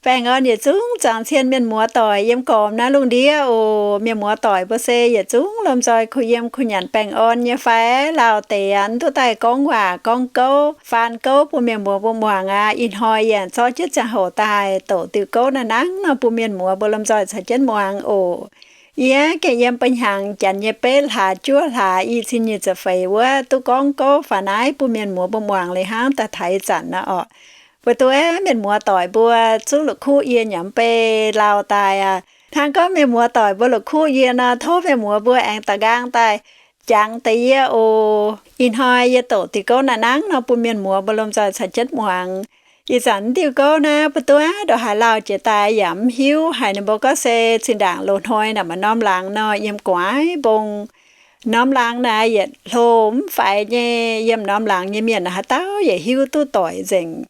Baengh orn yietc zungv zaangc cien mienh muoz doic yiem gormx naaiv lungh ndiev oc. Mienh muoz doic mbuo se yietc zungv lomh nzoih kuh yiem kuh nyanc baengh orn nyei fai? Lauh deix aqv, mv duqv daaih gorngv waac gorngv gouv, faan gouv bun mienh muoz mbuo muangx aqv. Ih hnoi yaac zorqv jienv ziangh hoc daaih doqc diuh gouv naaiv nangv nor bun mienh muoz mbuo lomh nzoih caux jienv muangx oc. Yie gengh yiem ba'hnyangx janx nyei betv hlaax juov hlaax i cin nyic ziepc feix wuov duqv gorngv gouv faaux naaiv bun mienh muoz mbuo muangx liuz hnangv daaih taux ih zanc naaiv orqc. Mbuo duqv mienh muoz doic mbuo zungv la'kuqv yie nyei mv bei lauh daaih aqv. Hnangv gorngv mienh muoz doic mbuo la'kuqv yie nor, tov mienh muoz mbuo aengx da'nqaang daaih jangx deix yie oc. Ih hnoi yie doqc diuh gouv naaiv nangv nor bun mienh muoz mbuo lomh nzoih caux jienv muangx. Ih zanc diuh gouv naaiv mbuo duqv ndongc haaix lauh jiex daaih yaac mv hiuv. Haiz ninh mbuo gorngv se zinh ndaangc loz-hnoi naaic maaih norm laangz nor, yiem gu'nguaaic mbong norm laangz naaic yietc hlo mv faix nyei. Yiem norm laangz nyei mienh haaix dauh yaac hiuv duqv doic nzengc.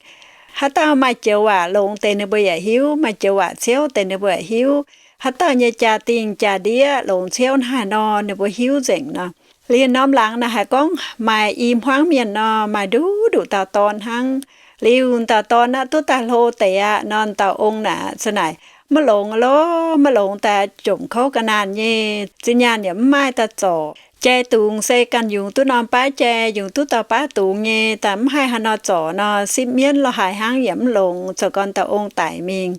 Haaix dauh maaih joux waac longx deix ninh mbuo yaac hiuv, maaih joux waac ciouv deix ninh mbuo yaac hiuv. Haaix dauh nyei jaa-dingh jaa-ndiev longx ciouv hnangv haaix nor ninh mbuo hiuv nzengc nor. Liuz norm laangz naaic haiz gorngv maaih i hmuangv mienh nor, maaih nduqc nduqc dauh dorn hnangv. Liuz dauh dorn aqv duqv daaih hlo deix aqv nor, dauh ong naaic za'naaic maiv longx lorqc, maiv longx daaih jomc kouv ga'naanh nyei. Zinh nyaanh yaac mv maaih daaih zorc. Jai dungz se ganh yungz duqv norm baav jai, yungz duqv dauh baav dungz nyei, daaih mv haih haaix nor zorc nor, sipv mienv lorh haaix hnangv yaac mv longx, zoux gau dauh ong daic mingh.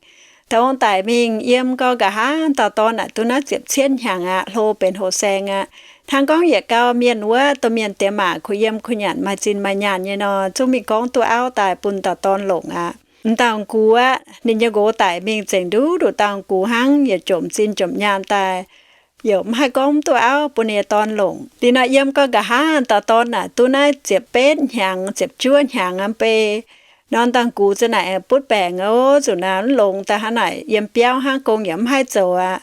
Dauh ong daic mingh yiem gau nqa'haav dauh dorn naaic duqv naaiv ziepc cietv hnyangx aqv, hlo benx hoqc saeng aqv. Hnangv gorngv yietc gau mienh wuov, domh mienh diex maac kuh yiem kuh nyanc maaih zinh maaih nyaanh nyei nor, zungv mingh gorngv duqv auv daaih bun dauh dorn longc aqv. M'dauh gux aqv, ninh nyei nqox daic mingh zengc nduqc nduqc dauh gux hnangv, yaac jomc zinh jomc nyaanh daaih, yaac mv haih gorngv mv duqv auv bun ninh nyei dorn longc. Liuz nor yiem gau nqa'haav dauh dorn naaic duqv naaiv ziepc betv hnyangx, ziepc juov hnyangx aqv bei. Nor dauh gux za'naaic butv baengc oc, zuqc naaic mv longx daaih hnangv naaic yiem biauv hnangv, gong yaac mv haih zoux aqv.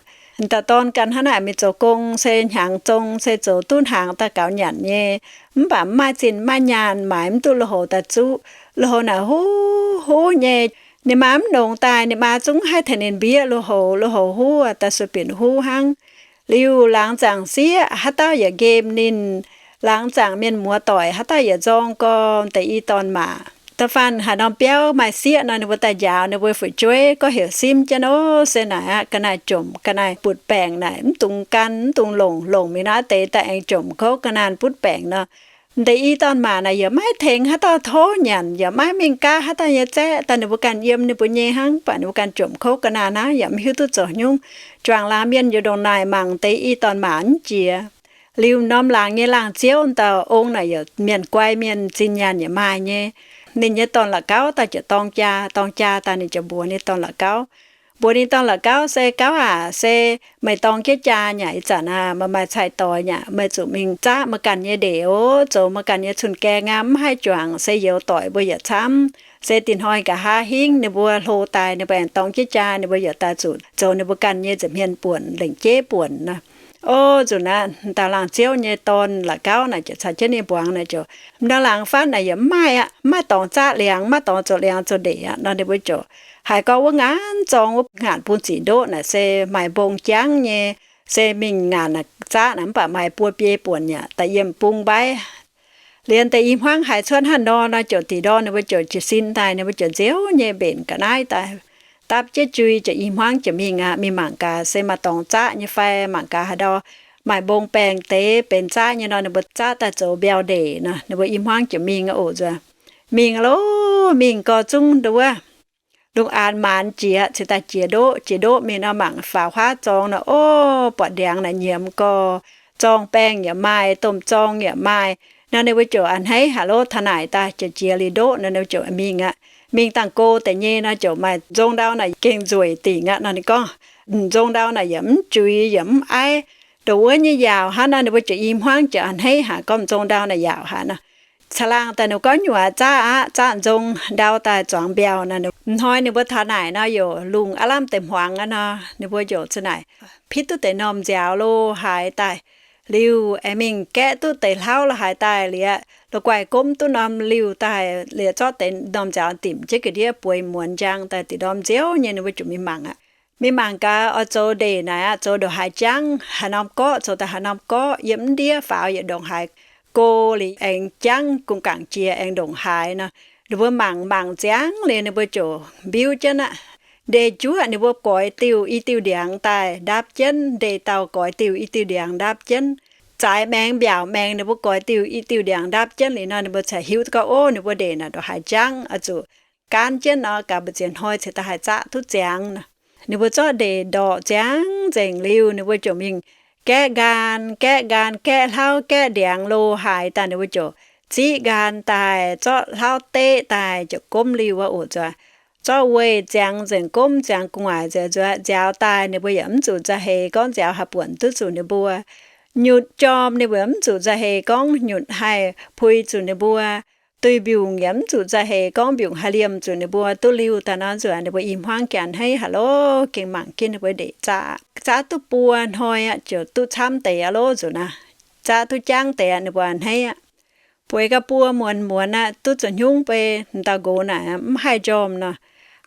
Dauh dorn ganh hnangv naaic mingh zoux gong se hnyangx zong se zoux duqv hnaangx daaih gaux nyanc nyei. Mv baac mv maaih zinh maaih nyaanh, maaiz mv duqv lui-houx daaih zuqv. Lui-houx naaic huv huv nyei. Ninh maa mv longx daaih, ninh maa zungv haih tengx ninh mbiev lui-houx, lui-houx huv daaih sueih binc huv hnangv. Liuz laangz zaangc sieqv haaix dauh yaac nqemh ninh, laangz zaangc mienh muoz doic haaix dauh yaac nzorng gau deix i dorn-maac. Da'faanh haaix norm biauv maaih sieqv nor, ninh mbuo daaih njaaux ninh mbuo fu'jueiv gorngv heuc simv jienv nor, se naaic aqv, ga'naaiv jomc, ga'naaiv butv baengc naaic mv dungx gan, mv dungx longc, longc mingh naaiv deix daaih aengx jomc kouv ga'naanh butv baengc nor. Deix i dorn-maac naaic yaac maiv tengx haaix dauh tov nyanc, yaac maiv mingh gaav haaix dauh nyei zaeqv, daaih ninh mbuo ganh yiem ninh mbuo nyei hnangv, baac ninh mbuo ganh jomc kouv ga'naanh hnangv, yaac mv hiuv duqv zoux haaix nyungc. Juangc laangz mienh yaac ndongc naaic mangc deix i dorn-maac mv jiex. Liuz norm laangz nyei laangz ziouv dauh ong naaic yaac mienh guai mienh, zinh nyaanh yaac maaih nyei. Ninh nyei dorn-la'gauv daaih ziouc dorng jaa, dorng jaa daaih ninh ziouc mbuox ninh dorn-la'gauv, mbuox ninh dorn-la'gauv se, Gauv aac, se meih dorng jienv jaa nyei ih zanc aac, meih maaih cai-doix nyei, meih zuqc mingh zaqv meih ganh nyei ndeic oc, zoux meih ganh nyei cun-gaeng aqv, mv haih juangc, se youz doic mbuo yaac camv. Se dinh hnoi nqa'haav hingv ninh mbuo hlo daaih, ninh mbuo aengx dorng jienv jaa, ninh mbuo yaac daaih zuqc zoux ninh mbuo ganh nyei nza'hmien buonc, lengc jeiv buonc nor. O, nzunc naaiv dauh laangz ziouv nyei dorn-la'gauv naaic ziouc caux jienv ninh mbuangz naaic ziouc, M'dauh laangz fatv naaic yaac mv maaih aqv, mv maaih dorngx zaqv liangx, mv maaih dorngx zoux liangx zoux ndeic aqv nor. Ninh mbuo ziouc haiz gorngv wuov ngaanc zorng wuov ngaanc bung ziqc ndoqv naaic se maaih mbong jangv nyei, se mingh ngaanc zaqv naaic mv baac maaih buo biei buonc yaac daaih yiem bung mbaiv. Liuz deix i hmuangv haiz cuotv hnangv nor nor ziouc dingc ndorm ninh mbuo ziouc jiez sin daaih, ninh mbuo ziouc nziouv nyei mbenc ga'naaiv daaih, dapv jienv jui ziouc i hmuangv ziouc mingh aqv. Mingh mangc gaax se maaih dorngx zaqv nyei fai, mangc gaax haaix ndau maaih mbong baengh deix benx zaqv nyei nor, ninh mbuo zaqv daaih zoux mbiauh ndeic nor. Ninh mbuo i hmuangv ziouc mingh aqv oc. Nzuonx mingh loh, mingh gau zungv nduov lungh aanx maanz jiex, cingx daaih jiex ndoqv. Jiex ndoqv mingh nor, mangc faaux huaav zorng nor, o, buatc ndiangx naaic nyiemz gau, zorng baengh yaac maaih, domh zorng yaac maaih nor. Ninh mbuo ziouc a'hneiv haic loh, taux naaic daaih ziouc jiex liuz ndoqv nor, ninh mbuo ziouc mingh aqv. Mingh dangh go deix nyei nor, ziouc maaih nzong ndau naaic gengh nzueic dingc aqv nor. Ninh gorngv, Nzong ndau naaic yaac mv juix yaac mv aiv. Ndongc wuov nyei yaauc hnangv nor, ninh mbuo ziouc i hmuangv ziouc a'hneiv haic, gorngv, Nzong ndau naaic yaauc haic nor. Caangh laangh daaih ninh gorngv, Nyuoqc zaqv aqv, zaqv nzong ndau daaih zuangx mbiauh nor. Hnoi ninh mbuo taux naaic nor, yaac lungh aav lamh deix hmuangx aqv nor, ninh mbuo ziouc za'naaic pitv duqv deix normh nziaaux lo haaix daaih. Liuz aengx mingh gaeqv duqv deix hlauv lo haaix daaih liuz, la'guaih gomv duqv norm liuh daaih liuz, zorqv deix normh nziaaux dimc jienv ga'ndiev bueix muonz njang daaih, dingc ndorm nziouv nyei ninh mbuo ziouc mingh mangc aqv. Mingh mangc gaax oix zoux ndeic naaic aqv, zoux ndongc haaix jangv, haaix norm gorqv, zoux daaih haaix norm gorqv, yiem mv ndiev faaux yietc ndongc haaix, go liuz aengx jangv, gung gangc jiex aengx ndongc haaix nor. Ninh mbuo mangc mangc ziangx liuz ninh mbuo ziouc mbiuv jienv aqv. Ndeic juoqv ninh mbuo goix diuh i diuh ndiangx daaih ndapv jienv, ndeic dauh goix diuh i diuh ndiangx ndapv jienv, zaaix maengx mbiaauc maengx ninh mbuo goix diuh i diuh ndiangx ndapv jienv liuz nor, ninh mbuo cingx hiuv duqv gorngv, ov, ninh mbuo ndeic naaic ndongc haaix jangv, oix zuqc gaanv jienv nor, gaax mbu'ziex hnoi cingx daaih haih zaqv duqv ziangx nor. Ninh mbuo zorqv ndeic ndorqc ziangx nzengc liuz, ninh mbuo ziouc mingh gaeqv nqaang, gaeqv nqaang, gaeqv hlauv, gaeqv ndiangx lo haaix daaih, ninh mbuo ziouc ziqv nqaang daaih, zorqv hlauv deqv daaih, ziouc gomv liuh wuov oc, zuqc zorqv weih ziangx nzengc, gomv ziangx gu'nguaaic nzengc, nzuonx nziaaux daaih, ninh mbuo yaac mv zuqc nzauh heix gorngv nziaaux haih buonc duqv zuqc ninh mbuo. Nyutc jorm ninh mbuo yaac mv zuqc nzauh heix gorngv nyutc haih pui zuqc ninh mbuo. Duih mbiungc yaac mv zuqc nzauh heix gorngv mbiungc haih liemh zuqc ninh mbuo duqv liuh daaih nor, nzuonx ninh mbuo i hmuangv jaax hneiv haic lorqc, gengh mangc jienv ninh mbuo ndeic zaqv. Zaqv duqv buo hnoi aqv, ziouc duqv camv deix aqv lorqc, nzuqc naaiv. Zaqv duqv jangv deix aqv, ninh mbuo hneiv aqv. Bueix gau buo muonz muonz aqv, duqv zoux hnyungv bei, dauh nqox naaic mv haih njormh nor.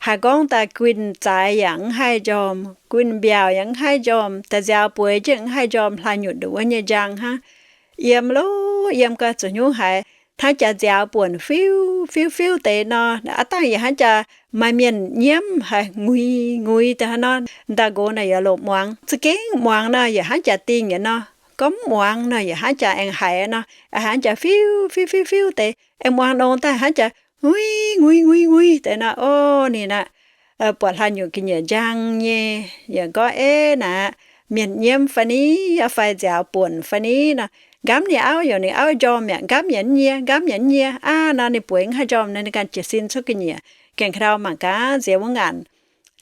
Haiz gorngv daaih guinh zaaix yaac mv haih njormh, guinh mbiaauc yaac mv haih njormh, daaih nziaaux bueix jienv mv haih njormh, hlaax nyutc ndongc wuov nyei njang hnangv. Yiem lorqc, yiem gau zoux hnyungv haiz hnangv jaax nziaaux buonc fiuv fiuv fiuv deix nor, aav dangh yaac hnangv jaax maaih mienh nyiemv haic, nguiz nguiz daaih hnangv nor. Dauh nqox naaic yaac longc muangx, za'gengh muangx nor yaac hnangv jaax dingh nyei nor. Gorngv mv muangx nor yaac hnangv jaax aengx haiz nor, hnangv jaax fiuv fiuv fiuv fiuv deix. Aengx muangx nor daaih hnangv jaax nguiz nguiz nguiz nguiz deix nor. Ov, ninh aqv, buatc hlaax nyutc ga'nyiec njang nyei, yaac gorngv, Eix, naaic mienh nyiemv fai ni, fai nziaaux buonc fai ni nor. Nqamv ninh auv yaac, ninh auv njormh yaac nqamv yaac mv nyie, nqamv yaac mv nyie. Aav, nor ninh bueix mv haih njormh nor, ninh ganh jiez sin cuotv ga'nyiec gaengh ka'ndau mangc gaax nziex wuov ngaanc,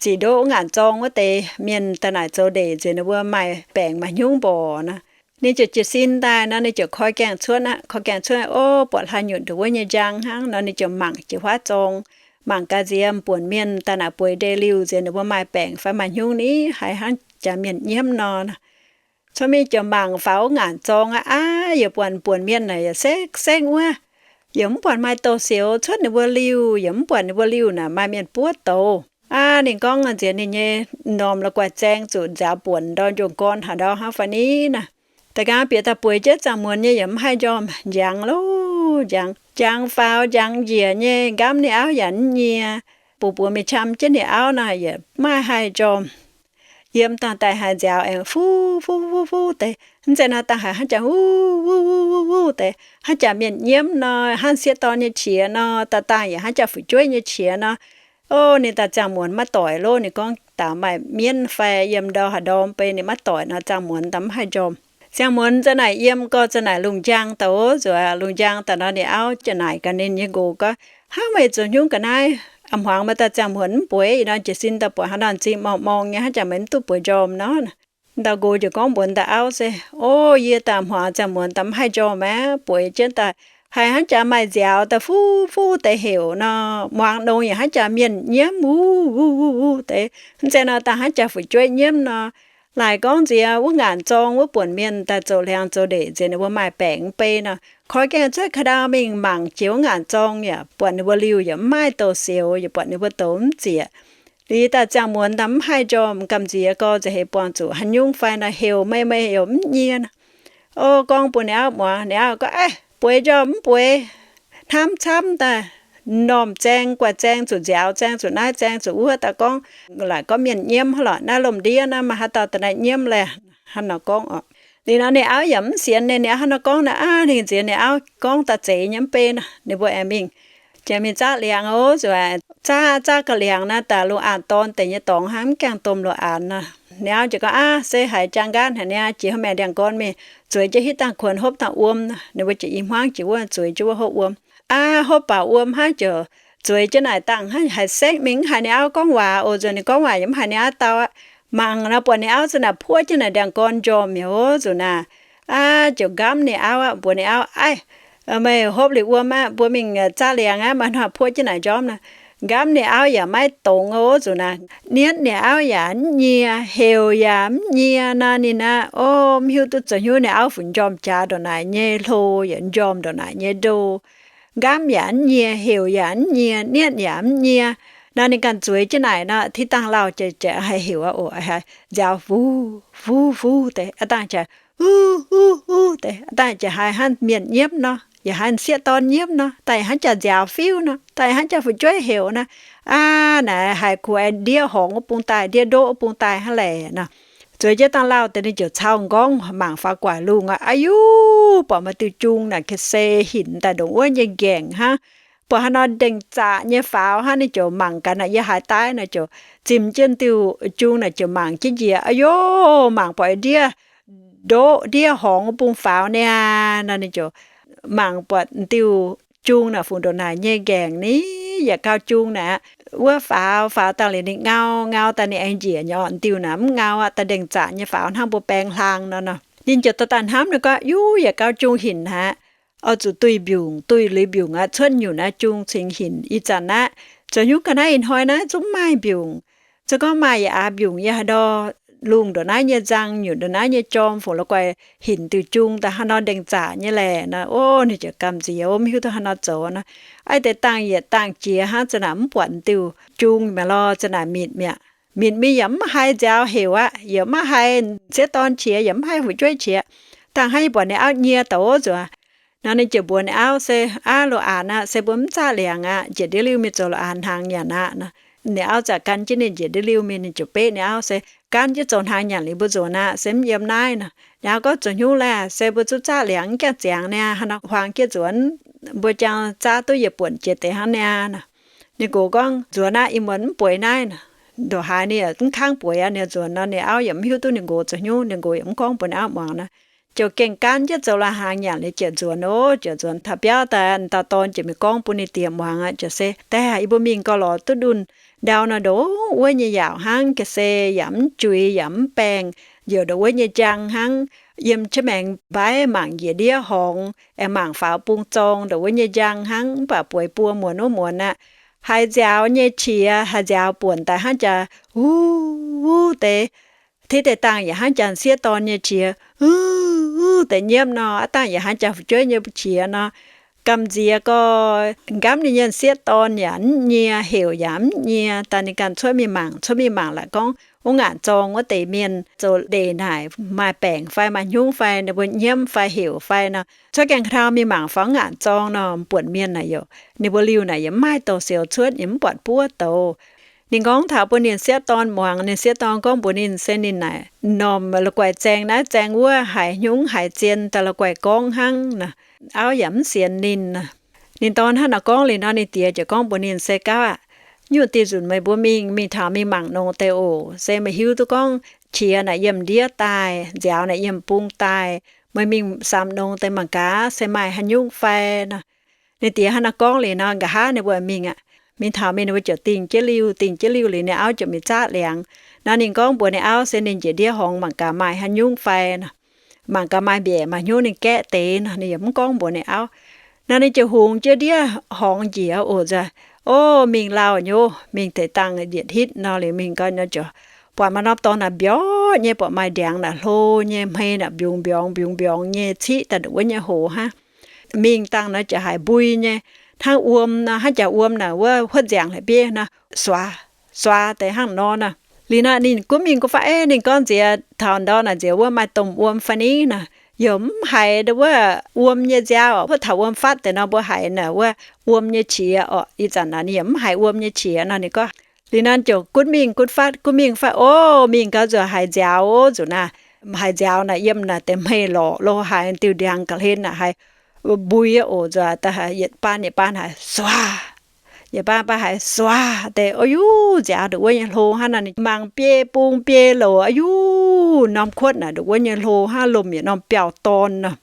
ziqc ndoqv wuov ngaanc zorng wuov deix mienh daaih naaic zoux ndeic nziex ninh mbuo maaih baengc maaih hnyungv mborqc nor. Ninh ziouc jiez sin daaih nor, ninh ziouc koi gaengh cuotv aqv. Koi gaengh cuotv, ov, buatc hlaax nyutc ndongc wuov nyei njang hnangv nor, ninh ziouc mangc jiex huaav zorng, mangc gaax nziex m'buonc mienh daaih naaic bueix ndeic-liuh nziex ninh mbuo maaih baengc fai maaih hnyungv ni, haiz hnangv jaax mienh nyiemv nor. Cuotv mingh ziouc mangc faaux wuov ngaanc zorng aqv. Aav, yaac buatc m'buonc mienh naaic yaac sekv sekv wuov, yaac mv buatc maaih douz-sioux cuotv ninh mbuo liuh, yaac mv buatc ninh mbuo liuh naaic maaih mienh buov douz. Aav, ninh gorngv nziex ninh nyei m'normh la'guaih zaeng zuqc nziaaux buonc ndau njongc gorn haaix ndau hnangv fai ni naaic. Da'nqaang bieqc daaih bueix jienv ziangh muonz nyei yaac mv haih njormh, njangx lorqc, njangx, njangx faaux njangx njiec nyei, nqamv ninh auv yaac mv nyie. Buoz-buoz mingh qam jienv ninh auv nor yaac mv maaih haih njormh. Yiem dangh daaih haiz nziaaux aengx fuv fuv fuv fuv deix. Mv zeiz nor dangh haiz hnangv jaax huv huv huv huv huv deix, hnangv jaax mienh nyiemv nor, hnangv sieqv dorn nyei qiex nor, daaih dangh yaac hnangv jaax fu'jueiv nyei qiex nor. Ov, ninh daaih ziangh muonz maiv doic lov, ninh gorngv daaih maaih mienv fai yiem ndau haaix ndorm bei ninh maiv doic nor, ziangh muonz daaih mv haih njormh. Ziangh muonz za'naaic yiem gau, za'naaic lungh njang daaih, ov, zuqc lungh njang daaih nor, ninh auv ziouc naaic gaax ninh nyei nqox gorngv, Hnangv meih zoux hnyungv ga'naaiv, a'hmuangx meih daaih ziangh muonz mv bueix, ih nor jiez sin daaih buatc haaix nor zingh morngh-morngh nyei, hnangv jaax meih mv duqv bueix njormh nor. Dauh nqox ziouc gorngv mbuox dauh auv se, Ov, yie daaih a'hmuangx ziangh muonz daaih mv haih njormh aqv, bueix jienv daaih haiz hnangv jaax maaih nziaaux daaih fuv fuv deix heuc nor, muangx nongx yaac hnangv jaax mienh nyiemv wuv wuv wuv wuv deix. Mv zeiz nor dangh hnangv jaax fu'jueiv nyiemv nor. Laaic gorngv nziex wuov ngaanc zorng wuov buonc mienh daaih zoux liangx zoux ndeic nziex ninh mbuo maaih baengc mv bei nor, koi gaengh cuotv ka'ndau mingh mangc jiex wuov ngaanc zorng yaac buatc ninh mbuo liuh yaac mv maaih douz-sioux, yaac buatc ninh mbuo douz mv zieqc. Liuz daaih ziangh muonz daaih mv haih njormh, gamh nziex gau nziex heix buangh zuqc haaix nyungc fai nor, heuc meih meih yaac mv nyie nor. Ov, gorngv bun ninh auv muangx, ninh auv gorngv, Aav, bueix njormh mv bueix, hnamv camv daaih, m'normh zaeng guaih zaeng zuqc nziaaux, zaeng zuqc naaiv, zaeng zuqc wuov daaih gorngv, laaic gorngv mienh nyiemv hnangv lorqc, naaiv lomh ndiev naaiv maaih haaix dauh daaih naaiv nyiemv laeh? Hnangv nor gorngv oc. Liuz nor ninh auv yaac mv sienx ninh, ninh auv hnangv nor gorngv naaic, aav, ninh nziex ninh auv gorngv daaih zeiz nyei mv bei nor, ninh mbuo aengx mingh, jiex mingh zaqv liangx ov, zuqc zaqv, zaqv gauh liangx naaiv daaih lungh aanx dorn deix nyei dorngx hnangv, mv gaengh domh lungh aanx nor. Ninh auv ziouc gorngv, Aav, se haiz jaang nqaatv haic niaa, jiex haaix maengx ndiangx-gorn mingh zueiz jienv hitv dangh kuonx hopv dangh wuom nor. Ninh mbuo ziouc i hmuangv jiex wuov zueiz jienv wuov hopv wuom. Aav, hopv baac wuom hnangv, ziouc zueiz jienv naaic dangh hnangv, haiz sekv mingh mv haiz ninh auv gorngv waac oc. Nzunc ninh gorngv waac yaac mv haiz ninh auv dau aqv. Mangc nor buatc ninh auv za'naaic puoqv jienv naaic ndiangx-gorn njormh mi'aqv ov, nzunc naaic. Aav, ziouc nqamv ninh auv aqv, mbuox ninh auv, Aiv, meih hopv liuz wuom aqv, mbuo mingh zaqv liangx aqv, maaih hnoi puoqv jienv naaic njormh nor. Nqamv ninh auv yaac maiv dongz ov, nzunc naaic. Nietv ninh auv yaac mv nyie, heuc yaac mv nyie nor. Ninh aqv, ov, mv hiuv duqv zoux hnyouv ninh auv fu'njormh jaax ndongc naaic nyei hlo, yaac njormh ndongc naaic nyei ndo. Nqamv yaac mv nyie, heuc yaac mv nyie, nietv yaac mv nyie nor. Ninh ganh zueiz jienv naaic nor, tiv dangh lauh jiex jiex haih heuc aqv oc. Nziaaux fuv fuv fuv deix, aav dangh jiex huv huv huv deix, aav dangh jiex haiz hnangv mienh nyiemv nor. yaac haiz sieqv dorn nyiemv nor, daaih yaac hnangv jaa-nziaaux fiuv nor, daaih yaac hnangv jaa fu'jueiv heuc nor. Aa, naaic haiz kuv aengx ndiev horngz wuov bung daaih, ndiev ndoqv wuov bung daaih hnangv laeh nor. Zueiz jienv dangh lauh deix ninh ziouc cau m'nqorngv mangc faaux gu'nguaaic lungh aqv. Aa yuv, buatc maaih diuh jung naaic ga'sie hinc daaih ndongc wuov nyei nqaengc hnangv. Buatc haaix nor ndengc zaqc nyei faaux hnangv, ninh ziouc mangc gaax naaic yiem haaix daaih nor, ziouc zimh jienv diuh jung naaic ziouc mangc jienv njiec. Aa yuv, mangc buatc ndiev ndoqv ndiev horngz wuov bung faaux niaa nor, ninh ziouc mangc buatc diuh jung naaic fungc ndongc naaic nyei nqaengc ni, yaac gauh jung naaic aqv. Wuov faaux, faaux dangh liuz ninh ngau, ngau daaih ninh aengx njiec nyei orqc. Diuh naaic mv ngau aqv, daaih ndengc zaqc nyei faaux hnangv mbuo baeng hlaang nor nor. Ninh ziouc daaih daaih hnamv, ninh gorngv, yuv, yaac gauh jung hinc aqv. Oix zuqc duih mbiungc, duih liuz mbiungc aqv, cuotv nyutc naaiv jung cingx hinc. Ih zanc naaiv zoux hnyungv ga'naaiv ih hnoi naaiv zungv mv maaih mbiungc. Se gorngv maaih yaac aax mbiungc yiem haaix ndau, lungh ndongc naaiv nyei nzang, nyutc ndongc naaiv nyei jorm, fungc la'guaih hinc diuh jung daaih haaix nor ndengc zaqc nyei laeh nor. Ov, ninh ziouc gamh nziex, mv hiuv duqv haaix nor zoux nor. Aiv deix dangh yietc dangh jiex hnangv, za'naaic mv buatc diuh jung mi'aqv lorh, za'naaic mitc mi'aqv. Mitc mingh yaac mv haiz nziaaux heuc aqv, yaac mv haiz sieqv dorn qiex, yaac mv haiz fu'jueiv qiex. Dangh hnangv yie buatc ninh auv nyie douz nzuonx nor, ninh ziouc mbuox ninh auv se, Aav, Lo Aanx aqv, se mbuo mv zaqv liangx aqv, njiec ndiev liuh mingh zoux Lo Aanx hnaangx nyanc aqv nor. Ninh auv zaqc gan jienv ninh njiec ndiev liuh mingh, ninh ziouc beqv ninh auv se, Gan jienv zoux hnaangx nyanc liuz mbuo nzuonx aqv, se mv yiem naaiv nor. Ninh auv gorngv, Zoux hnyungv laeh, se mbuo zungv zaqv liangx mv gaengh ziangx niaa, haaix nor huaang jienv nzuonx, mbuo jangx zaqv duqv yietc buonc jiex deix hnangv niaa nor. Ninh nqox gorngv, Nzuonx aqv, ih muonz mv bueix naaiv nor. Ndongc haaix ninh yaac mv kangv bueix aqv. Ninh nzuonx nor, ninh auv yaac mv hiuv duqv ninh nqox zoux hnyungv, ninh nqox yaac mv gorngv mbuox ninh auv muangx nor. Ziouc gengh gan jienv zoux lo hnaangx nyanc liuz ziouc nzuonx oc. Ziouc nzuonx taux biauv daaih, dauh dorn ziouc mingh gorngv bun ninh diex muangx aqv, ziouc se, Daaih, yie mbuo mingh gauh lorz duqv ndunh ndau nor, ndongc wuov nyei yaauc hnangv, ga'sie yaac mv juix yaac mv baengh, youc ndongc wuov nyei njang hnangv. Yiem jienv maengx mbaiv mangc njiec ndiev horngz, aengx mangc faaux bung zorng ndongc wuov nyei njang hnangv, mv baac bueix buo muonz wuov muonz aqv. Haiz nziaaux nyei qiex, haiz nziaaux buonc daaih hnangv jaa, wuv, wuv deix. Tiv deix dangh yaac hnangv jaa sieqv dorn nyei qiex, wuv, wuv deix nyiemv nor. Aav dangh yaac hnangv jaa fu'jueiv nyei qiex nor. Gamh nziex gorx, nqamv ninh nyei sieqv dorn yaac mv nyie, heuc yaac mv nyie. Daaih ninh ganh cuotv mingh mangc, cuotv mingh mangc laaix gorngv wuov ngaanc zorng wuov deix mienh zoux ndeic naaic maaih baengc fai maaih hnyungv fai, ninh mbuo nyiemv fai heuc fai nor, cuotv gaengh taux mingh mangc faaux ngaanc zorng nor, buonc mienh naaic youc ninh mbuo liuh naaic yaac mv maaih douz-sioux cuotv, yaac mv buatc buov douz. Ninh gorngv taux bun ninh sieqv dorn muangx. Ninh sieqv dorn gorngv mbuox ninh se ninh naaic m'normh la'guaih zaeng naaiv zaeng wuov, haiz hnyungv haiz zien daaih la'guaih gorngv hnangv nor. Auv yaac mv sienx ninh nor. Ninh dorn hnangv naaic gorngv liuz nor, ninh diex ziouc gorngv mbuox ninh se, Gauv aac, nyungc diuh nzunc meih mbuo mingh, mingh taux mingh mangc nongx deix oc. Se meih hiuv duqv gorngv qiex naaic yiem ndiev daaih, nziaaux naaic yiem bung daaih. Meih mingh samx nongx deix mangc gaax se maaih haaix nyungc fai nor. Ninh diex hnangv naaic gorngv liuz nor, nqa'haav ninh mbuo mingh aqv. Mingh taux mingh ninh mbuo ziouc dingh jienv liuh, dingh jienv liuh liuz ninh auv ziouc mingh zaqv liangx. Nor ninh gorngv mbuox ninh auv se ninh njiec ndiev horngz mangc gaax maaih haaix nyungc fai nor, mangc gaax maaih mbiaeqc maaih hnyouv ninh gaeqv deix nor, ninh yaac mv gorngv mbuox ninh auv. Nor ninh ziouc hungx jienv ndiev horngz njiec oc nzunc. Ov, mingh lauh nyei, mingh deix dangh yietc hitv nor liuz mingh gau nor ziouc buatc maaih norm dorngx naaic mbiorngz nyei, buatc maaih ndiangx naaic hlo nyei, hmei naaic mbiungz mbiorngz mbiungz mbiorngz nyei ciqv daaih ndongc wuov nyei hoz hnangv. Mingh dangh nor ziouc haiz mbui nyei, hnangv wuom nor, hnangv jaax wuom naaic wuov huotv nziangx la'bieiv nor, suaax suaax deix hnangv nor nor. Liuz nor ninh gunv mingh gunv fatv, eix, ninh gorngv nziex taux ndau naaic nziex wuov maaih domh wuom fai ni nor, yaac mv haiz wuov wuom nyei nziaaux. Huotv taux wuom fatv deix nor mbuo haiz naaic wuov wuom nyei qiex orqc. Ih zanc naaic ninh yaac mv haiz wuom nyei qiex nor. Ninh gorngv, liuz nor ziouc gunv mingh gunv fatv, gunv mingh fatv, ov, mingh gau nzuqc haiz nziaaux, ov, nzuqc naaic, haiz nziaaux naaic yiem naaic deix hmei lorqc lo haaix diuh ndiangx ga'hlen naaic haiz mbui oc nzuqc daaih haiz yietc baan yietc baan haiz suaax, yietc baan baan haiz suaax deix, o yuv, nziaaux ndongc wuov nyei hlo hnangv nor. Ninh mangc biei bung biei louc, o yuv, norm kuotv naaic ndongc wuov nyei hlo hnangv, lomh yietc norm biauv-dorn nor.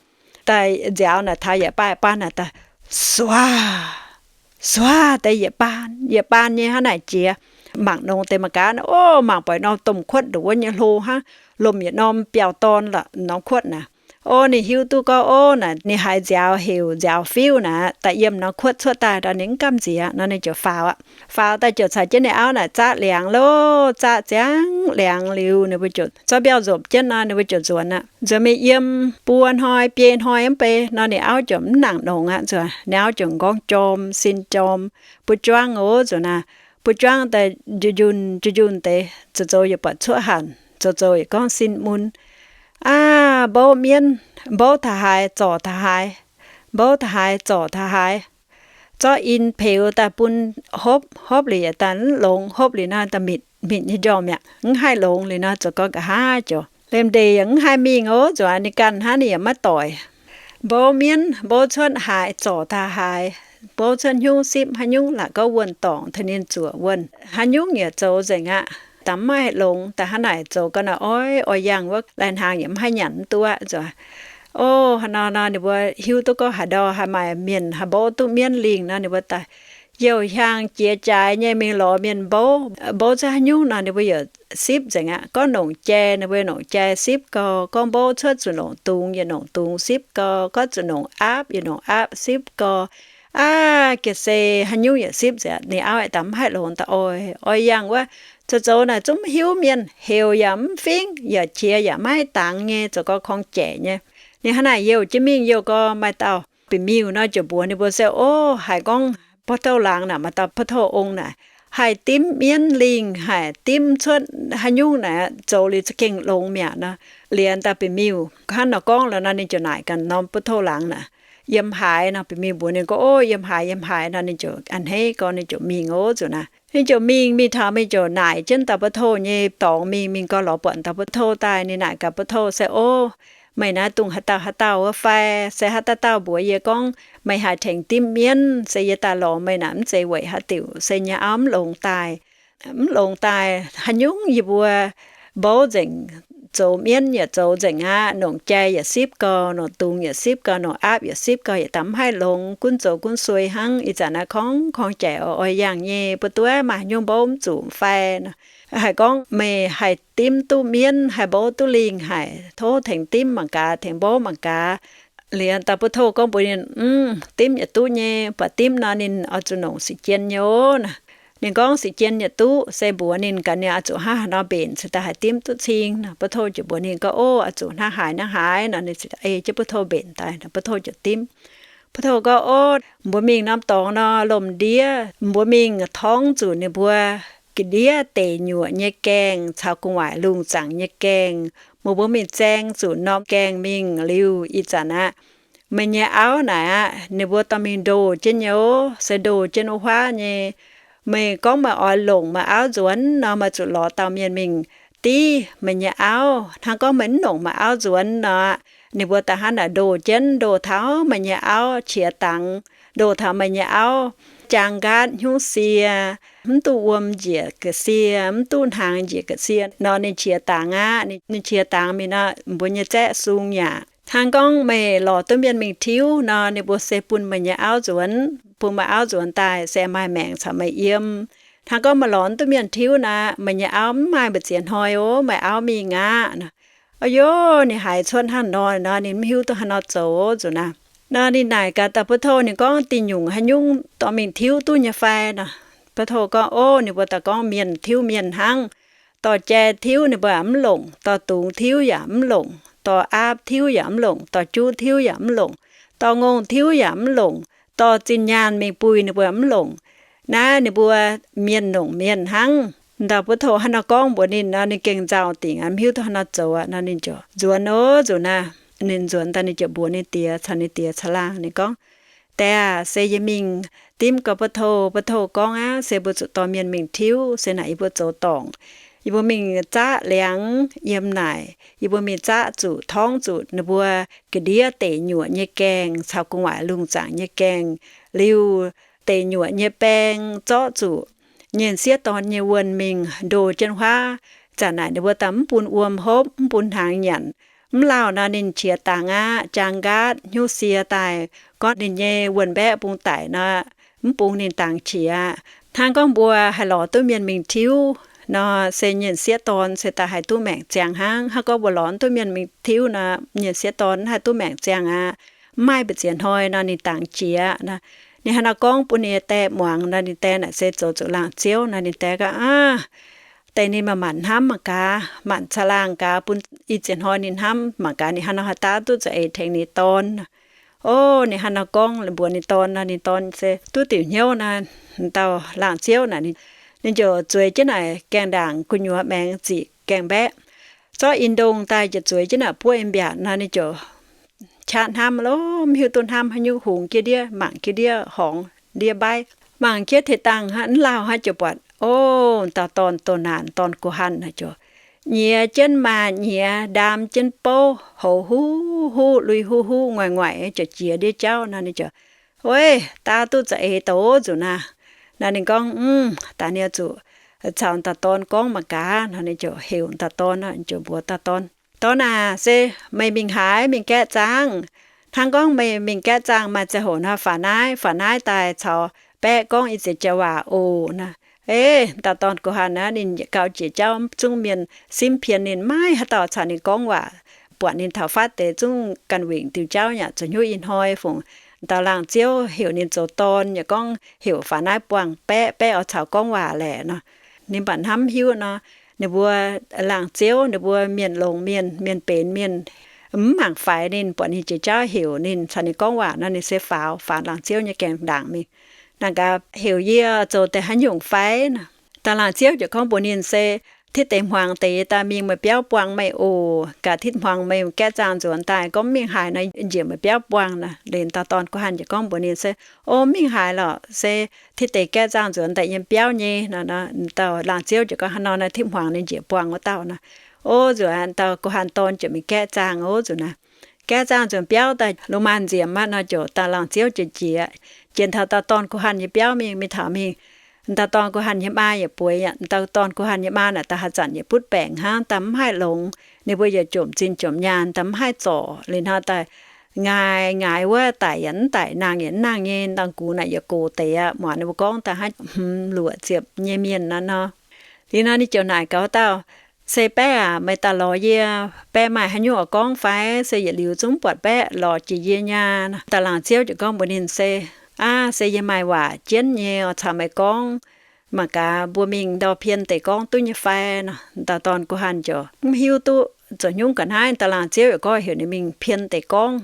Daaih nziaaux naaic taux yietc baan yietc baan naaic daaih suaax, suaax deix yietc baan yietc baan nyei hnangv naaic jiex. Mangc nongx deix mangc gaax, o, mangc buatc norm domh kuotv ndongc wuov nyei hlo hnangv, lomh yietc norm biauv-dorn lorqc, norm kuotv naaic. O, ninh hiuv duqv gorngv, o, naaic ninh haiz nziaaux heuc nziaaux fiuv naaic daaih yiem norm kuotv cuotv daaih nor, ninh mv gamh nziex nor, ninh ziouc faaux aqv. Faaux daaih ziouc caux jienv ninh auv naaic zaqv liangx loh. Zaqv ziangx liangx liuz ninh mbuo ziouc zorqv mbiauh nzopc jienv nor, ninh mbuo ziouc nzuonx aqv. Nzuonx mingh yiem buo hnoi biei hnoi mv bei nor, ninh auv ziouc mv nangc nongx aqv. Nzuonx ninh auv ziouc m'nqorngv jorm, sin jorm, buov juangv oc nzuqc naaic. Buov juangv daaih njunh njunh njunh njunh deix, zoux zoux yaac buatc cuoqv hanc, zoux zoux yaac gorngv sin mun. Aav, mbouv mienv, mbouv taux haaix zorc taux haaix. mbouv taux haaix zorc taux haaix. Zorqv in peux daaih bun hopv, hopv liuz yietc daaih mv longx, hopv liuz nor daaih mitc, mitc nyei njormh mi'aqv, mv haih longx liuz nor zoux gau nqa'haav joux. Liemh ndeic yaac mv haih mingh oc, zuqc ninh ganh hnangv, ninh yaac maiv doic. Mbouv mienv, mbouv cuotv haaix zorc taux haaix, mbouv cuotv hnyungv sipv haaix nyungc, la'gorngv wuonh dorngc taux ninh zuoqc wuonh, haaix nyungc yaac zoux nzengc aqv, daaih mv haih longx. Daaih hnangv naaic zoux gau naaic oix oix yangh wuov, lai-hnaangx yaac mv haih nyanc mv duqv aqv. Zuqc, o, haaix nor nor ninh mbuo hiuv duqv gorngv haaix ndau haih maaih mienh haih mbouv duqv mienv lingh nor, ninh mbuo daaih youh hiaang jiex jaaix nyei mingh lorz mienh mbouv. Mbouv cuotv haaix nyungc nor ninh mbuo yaac sipv nzengc aqv. Gorngv nongc jai, ninh mbuo yaac nongc jai sipv gau. Gorngv mbouv cuotv zuqc nongc dungz, yaac nongc dungz sipv gau. Gorngv zuqc nongc aapv, yaac nongc aapv sipv gau. Aav, ga'sie haaix nyungc yaac sipv nzengc. Ninh auv aeqv, daaih mv haih longx daaih oix, oix yangh wuov, zoux zoux naaic zungv mv hiuv mienh, heuc yaac mv fingv, yaac qiex yaac maiv dangx nyei, zoux gau korng-jaic nyei. Ninh hnangv naaic youh jienv mingh youh gau, maaih dauh ba'miuh nor ziouc mbuox ninh mbuo se, o, haiz gorngv Butv-touv laangz naaic, maaih dauh Butv-touv ong naaic haih dimv mienv lingh, haih dimv cuotv haaix nyungc naaic, zoux liuz za'gengh longx mi'aqv nor. Liuz dauh ba'miuh hnangv nor gorngv liuz nor, ninh ziouc naaic ganh norm Butv-touv laangz naaic, yiem haaix nor. Ba'miuh mbuox ninh gorngv, o, yiem haaix, yiem haaix nor. Ninh ziouc a'hneiv gau, ninh ziouc mingh oc. Zuqc naaic ninh ziouc mingh, mingh taux mingh ziouc naaic jienv dauh Butv-touv nyei dorngx mingh, mingh gau lorz buatc dauh Butv-touv daaih. Ninh naaic gaax Butv-touv se, o, meih naaiv dongh haaix dauh haaix dauh wuov fai? Se haaix dauh dauh mbuox yie gorngv meih haih tengx dimv mienv, se yie daaih lorz meih naaic mv zeiz weic haaix diuc, se nyei auv mv longx daaih. Mv longx daaih haaix nyungc yie mbuo mbouv nzengc, zoux mienv yaac zoux nzengc aqv. Nongc jai yaac sipv gau, nongc dungz yaac sipv gau, nongc aapv yaac sipv gau, yietc daaih mv haih longx, gunv zoux gunv suei hnangv. Ih zanc naaiv korng korng-jaic oix oix yangh nyei, mbuo duqv maaih haaix nyungc mbouv mv zuqc fai? Haiz gorngv meih haih dimv duqv mienv, haih mbouv duqv lingh haic, tov tengx dimv mangc gaax, tengx mbouv mangc gaax. Liuz dauh Butv-touv gorngv mbuox ninh, mv, dimv yaac duqv nyei, baac dimv nor ninh oix zuqc nongc sic jien nyei oc. Ninh gorngv sic jien yaac duqv, se mbuox ninh gaax ninh oix zuqc hnangv haaix nor mbenc cingx daaih haih dimv duqv cing nor. Butv-touv ziouc mbuox ninh gorngv, o, oix zuqc hnangv haaix hnangv haaix nor. Ninh ziouc ei jienv Butv-touv mbenc daaih nor. Butv-touv ziouc dimv. Butv-touv gorngv, o, mbuo mingh norm dorngx nor lomh ndiev, mbuo mingh torngv zuqc ninh mbuo ga'ndiev deic nyuoqc nyei gaengh caux gu'nguaaic lungh zaangc nyei gaengh. Mbuo mbuo mingh zaeng zuqc norm gaengh mingh liuz, ih zanc aqv, meih nyei auv naaic aqv, ninh mbuo dorh mingh ndoh jienv nyei oc, se ndoh jienv wuov huaav nyei. Meih gorngv meih oix longc meih auv nzuonx nor, meih zuqc lorz dauh mienh mingh div meih nyei auv. Hnangv gorngv meih mv longc meih auv nzuonx nor, ninh mbuo da'hnangv naaic ndoh jienv, ndoh taux meih nyei auv qiex dangx, ndoh taux meih nyei auv jaang nqaatv hnyouv sie, mv duqv wuom njiec ga'sie, mv duqv hnaangx njiec ga'sie nor, ninh qiex dangx aqv. Ninh qiex dangx mingh nor, mbuo nyei zaeqv sung yaac. Hnangv gorngv meih lorz duqv mienh mingh tiuv nor, ninh mbuo se bun meih nyei auv nzuonx, bun meih auv nzuonx daaih se maaih maengc caux meih yiem. Hnangv gorngv meih lorz duqv mienh tiuv nor, meih nyei auv mv maaih mbu'ziex hnoi oc, meih auv mingh aqv. A'yoh, ninh haiz cuotv hnangv nor nor, ninh mv hiuv duqv haaix nor zoux oc, zuqc naaic. Nor ninh naaic gaax dauh Butv-touv, ninh gorngv, dih nyungc haaix nyungc dorh mingh tiuv duqv nyei fai nor? Butv-touv gorngv, o, ninh mbuo daaih gorngv mienh tiuv mienh hnangv. Dorh jai tiuv ninh mbuo yaac mv longc, dorh dungz tiuv yaac mv longc, dorh aapv tiuv yaac mv longc, dorh juv tiuv yaac mv longc, dorh ngongh tiuv yaac mv longc, dorh zinh nyaanh mingh buih ninh mbuo yaac mv longc. Naaiv ninh mbuo mienh longc mienh hnangv. Dauh Butv-touv hnangv nor gorngv mbuox ninh nor, ninh gengh nzauh dingc aqv, mv hiuv duqv haaix nor zoux aqv. Nor ninh ziouc nzuonx oc, nzuqc naaic. Ninh nzuonx daaih ninh ziouc mbuox ninh diex caux ninh diex caangh laangh, ninh gorngv, Die aah, se yie mingh dimv gau Butv-touv. Butv-touv gorngv aqv, se mbuo zuqc dorh mienh mingh tiuv, se naaic yie mbuo zoux dorngc. Yie mbuo mingh zaqv liangx yiem naaic, yie mbuo mingh zaqv zuqc, torngv zuqc ninh mbuo ga'ndiev deic nyuoqc nyei gaengh caux gu'nguaaic lungh zaangc nyei gaengh liuz, deic nyuoqc nyei baeng zorqv zuqc nyienh sieqv dorn nyei wuonh mingh ndoh jienv huaav. Zanc naaic ninh mbuo daaih mv bun wuom hopv, mv bun hnaangx nyanc. Mv lauh nor ninh qiex dangx aqv, jaang nqaatv hnyouv sie daaih, gorngv ninh nyei wuonh mbaeqv bung daic nor, mv bun ninh dangx qiex aqv. Hnangv gorngv mbuo haih lorz duqv mienh mingh tiuv nor, se nyienh sieqv dorn se daaih haih duqv maengc ziangh hnangv. Hnangv gorngv mbuo lorz duqv mienh mingh tiuv nor, nyienh sieqv dorn haih duqv maengc ziangh aqv. Mv maaih mbu'ziex hnoi nor ninh dangx qiex aqv. Ninh hnangv nor gorngv bun ninh nyei die muangx nor, ninh die naaic se zoux zuqc laangh ziouv nor, ninh die gorngv, aav, deix ninh maanc maanc hnamv mangc gaax, maanc caangh laangh gaax, bun i ziex hnoi ninh hnamv mangc gaax ninh hnangv nor haaix daav duqv za'eix tengx ninh dorn. O, ninh hnangv nor gorngv mbuox ninh dorn nor, ninh dorn se duqv diuc hnyouv nor, dauh laangh ziouv naaic, ninh ziouc zueiz jienv naaic gaengh ndaangc gu'nyuoz maengx ziqc gaengh mbaeqv, zorqv in ndongh daaih ziouc zueiz jienv naaic buov in mbiaatc nor, ninh ziouc qaqv hnamv lo, mv hiuv duqv hnamv haaix nyungc, hungx jienv ndiev, mangc jienv ndiev horngz ndiev mbaiv, mangc jienv teix dangh hnangv, mv lauh hnangv, ziouc buatc, o, dauh dorn doh naanc, dorn gu'hanh naaic ziouc nyiex jienv maah, nyiex ndaam jienv bouv, hoz huv huv, lui huv huv, nguaaic nguaaic, ziouc jiex ndiev jauv nor. Ninh ziouc, Ov, daav duqv za'eix douz nzuqc naaic. Nor ninh gorngv, Mv, daaih ninh zuqc caux dauh dorn gorngv mangc gaax. Nor ninh ziouc heuc dauh dorn, ziouc mbuox dauh dorn, Dorn aac, se meih mingh haaix? Mingh gaeqv zaangv? Hnangv gorngv meih mingh gaeqv zaangv, maaih ziangh hoc nor faaux naaiv, faaux naaiv daaih caux baeqv gorngv i ziex joux waac oc. Nor, e, dauh dorn gu'hanh aqv, ninh gau jiex jauv, zungv mienh simv pien ninh, maiv haaix dauh caux ninh gorngv waac. Buatc ninh taux fatv deix zungv ganh wingc diuh jauv yaac zoux hnyouv ih hnoi fungc dauh laangh ziouv heuc ninh zoux dorn, yaac gorngv heuc faaux naaiv buangh baeqv, baeqv oix caux gorngv waac laeh nor. Ninh mv baac hnamv hiuv nor, ninh mbuo laangh ziouv, ninh mbuo mienh longx mienh, mienh benx mienh, mv mangc faix ninh, buatc ninh jiex jauv heuc ninh caux ninh gorngv waac nor, ninh se faaux, faaux laangh ziouv nyei gaengh ndaangc mingh. Naaic gaax, heuc yie zoux deix haaix nyungc fai? Dauh laangh ziouv ziouc gorngv mbuox ninh se, Titv deix hmuangx deix daaih mingh meih biauv buangh meih oc. Gaax titv hmuangx meih gaeqv zaangv nzuonx daaih gorngv mv mingh haaix nor, njiec meih biauv buangh nor. Liuz dauh dorn gu'hanh ziouc gorngv mbuox ninh se, O, mv mingh haaix lorqc, se titv deix gaeqv zaangv nzuonx daaih yiem biauv nyei nor. Dauh laangh ziouv ziouc gorngv, Hnangv nor naaic, titv hmuangx ninh njiec buangh wuov dauh nor. O, nzuonx dauh gu'hanh dorn ziouc mingh gaeqv zaangv oc, nzuonx naaic. Gaeqv zaangv nzuonx biauv daaih lungh maanz nziemx aqv nor, ziouc dauh laangh ziouv ziouc jiex, jiex taux dauh dorn gu'hanh nyei biauv mingh, mingh taux mingh, dauh dorn gu'hanh nyei maa yaac bueix aqv. Dauh dorn gu'hanh nyei maa naaic dauh haaix zanc yaac butv baengc hnangv, daaih mv haih longx. Ninh mbuo yaac jomc zinh jomc nyaanh, daaih mv haih zorc. Liuz hnoi daaih ngaai ngaai wuov, daic yaac mv daic, nangh yaac mv nangh nyei. Dangh gux naaic yaac gox deix aqv. Muangx ninh mbuo gorngv daaih hnangv hmz luoqc ziepc nyei mienh nor nor. Liuz nor ninh ziouc naaic gaax dauh, Se baeqv aac, meih daaih lorz yie, baeqv maaih haaix nyungc oix gorngv fai? Se yietc liuz zungv buatc baeqv lorz jiex yie nyei. Dauh laangh ziouv ziouc gorngv mbuox ninh se, Aav, se yie maaih waac jienv nyei oix caux meih gorngv. Mangc gaax mbuo mingh ndau pien deix gorngv duqv nyei fai? Nor dauh dorn gu'hanh ziouc mv hiuv duqv zoux haaix nyungc ga'naaiv. Dauh laangh ziouv yaac gorngv heuc ninh mingh pien deix gorngv.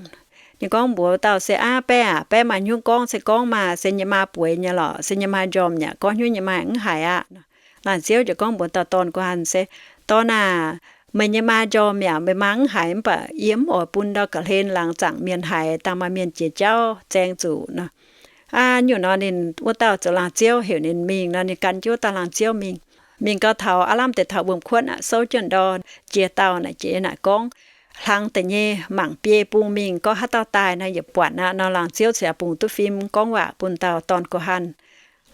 Ninh gorngv mbuox dauh se, Aav, baeqv aac, baeqv maaih haaix nyungc gorngv se gorngv maah. Se nyei maa bueix nyei lorqc. Se nyei maa njormh yaac gorngv haaix nyungc nyei maa mv haiz aqv. Laangh ziouv ziouc gorngv mbuox dauh dorn gu'hanh se, Dorn aac, meih nyei maa njormh yaac meih maa mv haiz, mv baac yie mv oix bun ndau ga'hlen laangz zaangc mienh haiz, dangh maaih mienh jiex jauv zaeng zuqc nor. Aav, nyungc nor ninh wuov dauh zoux laangh ziouv heuc ninh mingh nor, ninh gan jienv wuov dauh laangh ziouv mingh. Mingh gau taux aav lamh deix taux wuom-kuotv aqv, souv jienv ndor, jiex dauh naaic, jiex naaic gorngv, hlang deix nyei mangc biei bung mingh gorngv haaix dauh daaih nor, yietc buatc aqv nor, laangh ziouv ziouc bungx duqv fim gorngv waac bun dauh dorn gu'hanh.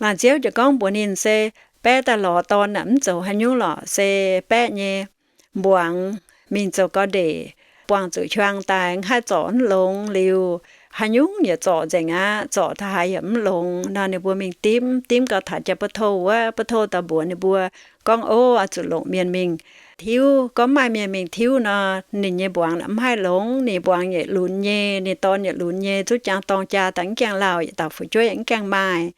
Laangh ziouv ziouc gorngv mbuox ninh se, Baeqv daaih lorz dorn aeqv, mv zoux haaix nyungc lorqc. Se baeqv nyei mbuangz mingh zoux gau ndeic, buangh zuqc hiuang daaih, mv haih zorc mv longx liuz, haaix nyungc yaac zorc nzengc aqv. Zorc taux haaix yaac mv longx nor, ninh mbuo mingh dimv, dimv gau taux jaa-bou-tou wuov, bou-tou daaih mbuox ninh mbuo gorngv, Ov, oix zuqc longc mienh mingh tiuv. Gorngv mv maaih mienh mingh tiuv nor, ninh nyei mbuangz mv haih longx. Ninh mbuangz yietc lunx nyei, ninh dorn yietc lunx nyei, zuqv jaang dorng jaa daaih mv gaengh lauh, yietc dauh fu'jueiv mv gaengh maaih.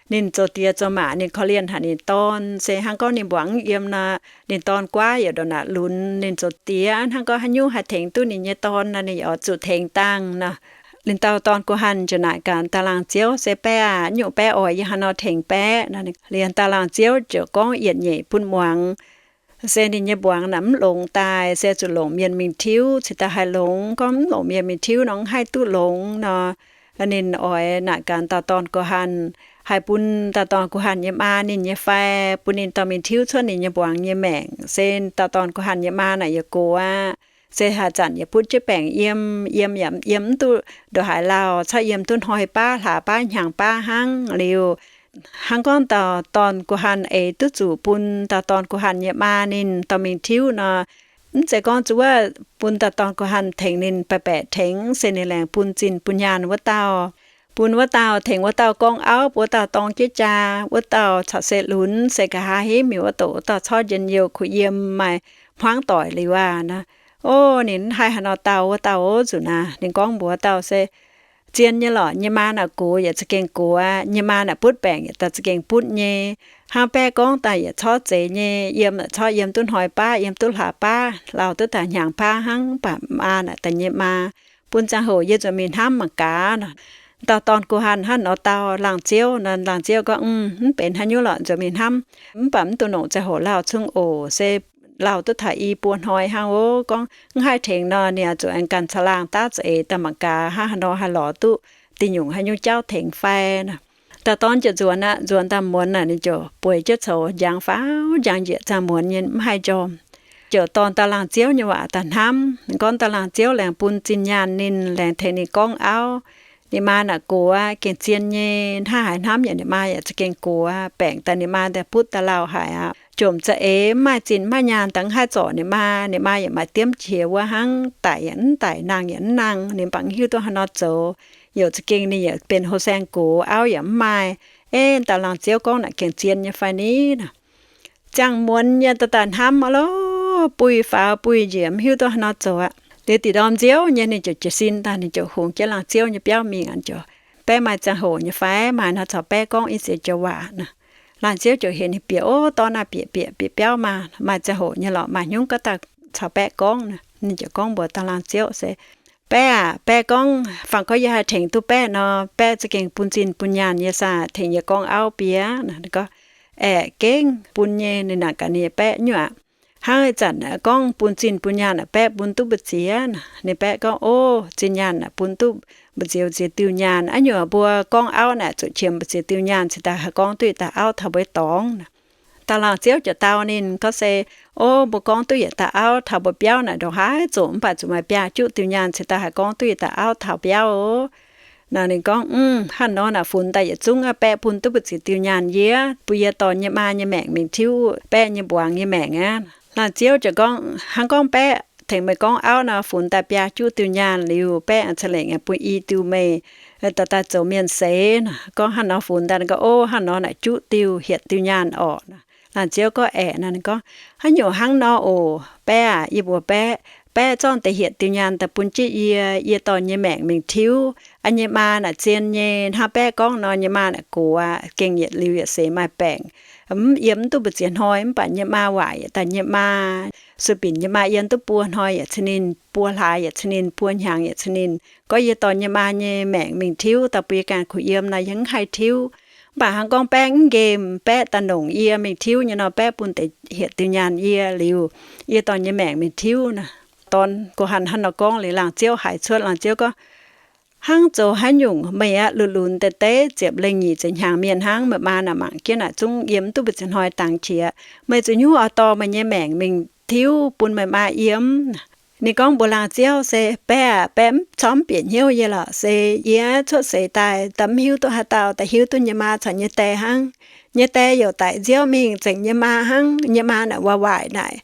Ninh zoux diex zoux maac ninh korv-lienh haic ninh dorn. Se hnangv gorngv ninh mbuangz mv yiem nor, ninh dorn guaav yaac ndongc naaic lunx. Ninh zoux diex hnangv gorngv haaix nyungc haih tengx duqv ninh nyei dorn nor, ninh yaac oix zuqc tengx dangh nor. Ninh dauh dorn gu'hanh ziouc naaic gaax dauh laangh ziouv se, Baeqv aac, nyungc baeqv oix yie haaix nor tengx baeqv nor? Liuz dauh laangh ziouv ziouc gorngv yietc nyeic bun muangx. Se ninh nyei mbuangz naaic mv longx daaih, se zuqc longc mienh mingh tiuv cingx daaih haih longx. Gorngv mv longc mienh mingh tiuv nor, mv haih duqv longx nor. Ninh oix naaic gaax dauh dorn gu'hanh, haih bun dauh dorn gu'hanh nyei maa ninh nyei fai, bun ninh dorh mingh tiuv cuotv ninh nyei mbuangz nyei maengc. Se dauh dorn gu'hanh nyei maa naaic yaac gox aqv. Se haaix zanc yaac butv jienv baengc yiem, yiem yaac yiem mv duqv ndongc haaix lauh, corc yiem duqv hnoi baav, hlaax baav, hnyangx baav hnangv. Liuz hnangv gorngv dauh dorn gu'hanh eix duqv zuqc bun dauh dorn gu'hanh nyei maa ninh dorh mingh tiuv nor, mv zeiz gorngv zuov bun dauh dorn gu'hanh tengx ninh baeqc baeqc tengx, se ninh laengz bun zinh bun nyaanh wuov dauh. Bun wuov dauh tengx wuov dauh gorngv auv, bun wuov dauh dorng jienv jaa, wuov dauh caux se lunx, se nqa'haav hingv mingh wuov douc, wuov dauh corc njien-youh kuh yiem, maaih hmuangv doic liuz aqv nor. O, ninh mv haih haaix nor dau wuov dauh oc. Nzunc naaic ninh gorngv mbuox dauh se, Zien nyei lorqc, nyei maa naaic gox yaac za'gengh gox aqv. Nyei maa naaic butv baengc yaac daaih za'gengh butv nyei. Hnangv baeqv gorngv daaih yaac corc zeiz nyei, yiem corc yiem duqv hnoi baav, yiem duqv hlaax baav, lauh duqv daaih hnyangx baav hnangv, mv baac maa naaic daaih nyei maa. Bun ziangh hoc yie nzuonx mingh hnamv mangc gaax nor. Dauh dorn gu'hanh hnangv nor dau laangz ziouv nor, laangz ziouv gorngv, Mv, mv benx haaix nyungc lorqc, nzuonx mingh hnamv, mv baac mv dungx longc ziangh hoc lauh cunv oc. Se lauh duqv taux i buo hnoi hnangv oc. Gorngv mv haih tengx nor, ninh oix zuqc aengx ganh caangh laangh daav za'eix daaih mangc gaax hnangv haaix nor haih lorz duqv diuh nyungc haaix nyungc jauv tengx fai nor. Dauh dorn ziouc nzuonx aqv, nzuonx daaih muonz naaic ninh ziouc bueix jienv coux njang faaux njang njiec ziangh muonz nyei mv haih njormh. Ziouc dorh dauh laangh ziouv nyei waac daaih hnamv. Ninh gorngv dauh laangh ziouv laengz bun zinh nyaanh ninh, laengz tengx ninh gorngv auv. Ninh maa naaic gox aqv, gengh zien nyei. Hnangv haaix hnamv yaac ninh maa yaac za'gengh gox aqv. Baengc daaih ninh maa daaih butv daaih lauh haic aqv. Jomc za'eix mv maaih zinh mv maaih nyaanh daaih mv haih zorc ninh maa. Ninh maa yaac maaih diemv qiex wuov hnangv, daic yaac mv daic, nangh yaac mv nangh. Ninh mv baac mv hiuv duqv haaix nor zoux. Youc za'gengh ninh yaac benx houh saeng gox, auv yaac mv maaih. Eh, dauh laangh ziouv gorngv naaic gengh zien nyei fai ni nor. Ziangh muonz nyei daaih daaih hnamv aqv lorqc, buih faaux buih njiec mv hiuv duqv haaix nor zoux aqv. Liuz da'nyeic ndorm nziouv nyei ninh ziouc jiez sin daaih, ninh ziouc hungx jienv laangh ziouv nyei biauv mingh aqv. Ziouc, Baeqv maaih ziangh hoc nyei fai? Maaih nor caux baeqv gorngv i ziex joux waac nor. Laangh ziouv ziouc heuc ninh bieqc, Ov, dorn aah, bieqc bieqc bieqc biauv maah. Maaih ziangh hoc nyei lorqc, maaih haaix nyungc gaax daaih caux baeqv gorngv nor. Ninh ziouc gorngv mbuox dauh laangh ziouv se, Baeqv aac, baeqv gorngv, fangx gorngv yie haih tengx duqv baeqv nor, baeqv za'gengh bun zinh bun nyaanh yie, saah tengx yie gorngv auv bieqc? Ninh gorngv, Aeqv, gengh bun nyei. Ninh naaic gaax ninh nyei baeqv, Nyuoqc aqv, hnangv ih zanc gorngv bun zinh bun nyaanh aac, baeqv bun duqv mbu'ziex? Ninh baeqv gorngv, Ov, zinh nyaanh aac bun duqv mbu'ziex, mbu'ziex diuh nyaanh. A'nyungc mbuo gorngv auv naaic zuqc qiemx mbu'ziex diuh nyaanh cingx daaih haih gorngv duqv yietc dauh auv taux mbuo nyei dorngx. Dauh laangh ziouv ziouc dau ninh gorngv se, Ov, mbuo gorngv duqv yietc dauh auv taux mbuo biauv naaic ndongc haaix zoqc, mv baac zuqc maaih biaa juqv diuh nyaanh cingx daaih haih gorngv duqv yietc dauh auv taux biauv oc. Nor ninh gorngv, Mv, hnangv nor naaic funx daaih yietc zungv aqv, baeqv bun duqv mbu'ziex diuh nyaanh yie, bun yie dorh yie maa nyei maengc mingh tiuv baeqv nyei mbuangz nyei maengc aqv. Laangh ziouv ziouc gorngv, Hnangv gorngv baeqv tengx meih gorngv auv nor, funx daaih biaa juqv diuh nyaanh liuz, baeqv aengx ca'lengc bun i diuh meih daaih, daaih zoux mienh seix nor. Gorngv hnangv nor funx daaih, ninh gorngv, Ov, hnangv nor naaic juqv diuh, hietc diuh nyaanh orqc. Laangh ziouv gorngv, Aeqv, nor ninh gorngv, Haaix nyungc hnangv nor oc, baeqv aac, yie mbuox baeqv, baeqv zorqv deix hietc diuh nyaanh daaih bun jienv yie, yie dorh yie nyei maengc mingh tiuv. Yie nyei maa naaic zien nyei, hnangv baeqv gorngv nor, yie nyei maa naaic gox aqv, gengh yietc liuz yietc seix maaih baengc. Mv yiem mv duqv mbu'ziex hnoi, mv baac yie nyei maa waaic yietc daaih yie nyei maa, sueih binc yie nyei maa yiem duqv buo hnoi yietc cin ninh, buo hlaax yietc cin ninh, buo hnyangx yietc cin ninh. Gorngv yie dorh yie nyei maa nyei maengc mingh tiuv daaih bun yie ganh kuh yiem nor, yie mv haih tiuv. Mv baac hnangv gorngv baeqv mv nqemh, baeqv daaih nongc yie mingh tiuv nyei nor, baeqv bun deix hietc diuh nyaanh yie liuz, yie dorh yie nyei maengc mingh tiuv nor. Dorn go han hnangv nor gorngv liuz, laangh ziouv haiz cuotv. Laangh ziouv gorngv, Hnangv zoux haaix nyungc meih aqv, lunx-lunx deix deix ziepc lengh nyic ziepc hnyangx mienh hnangv, meih maa naaic mangc jienv naaic zungv yiem mv duqv mbu'ziex hnoi dangx qiex. Meih zuqc nyungc oix dorh meih nyei maengc mingh tiuv bun meih maa yiem? Ninh gorngv mbuox laangh ziouv se, Baeqv aac, baeqv mv corc mv bieqc hnyouv yie lorqc. Se yie cuotv seix daaih, daaih mv hiuv duqv haaix dauh daaih hiuv duqv yie nyei maa caux yie nyei die hnangv. Yie nyei die youc daic nziouv mingh zengc yie nyei maa hnangv. Yie nyei maa naaic waac-waaic naaic,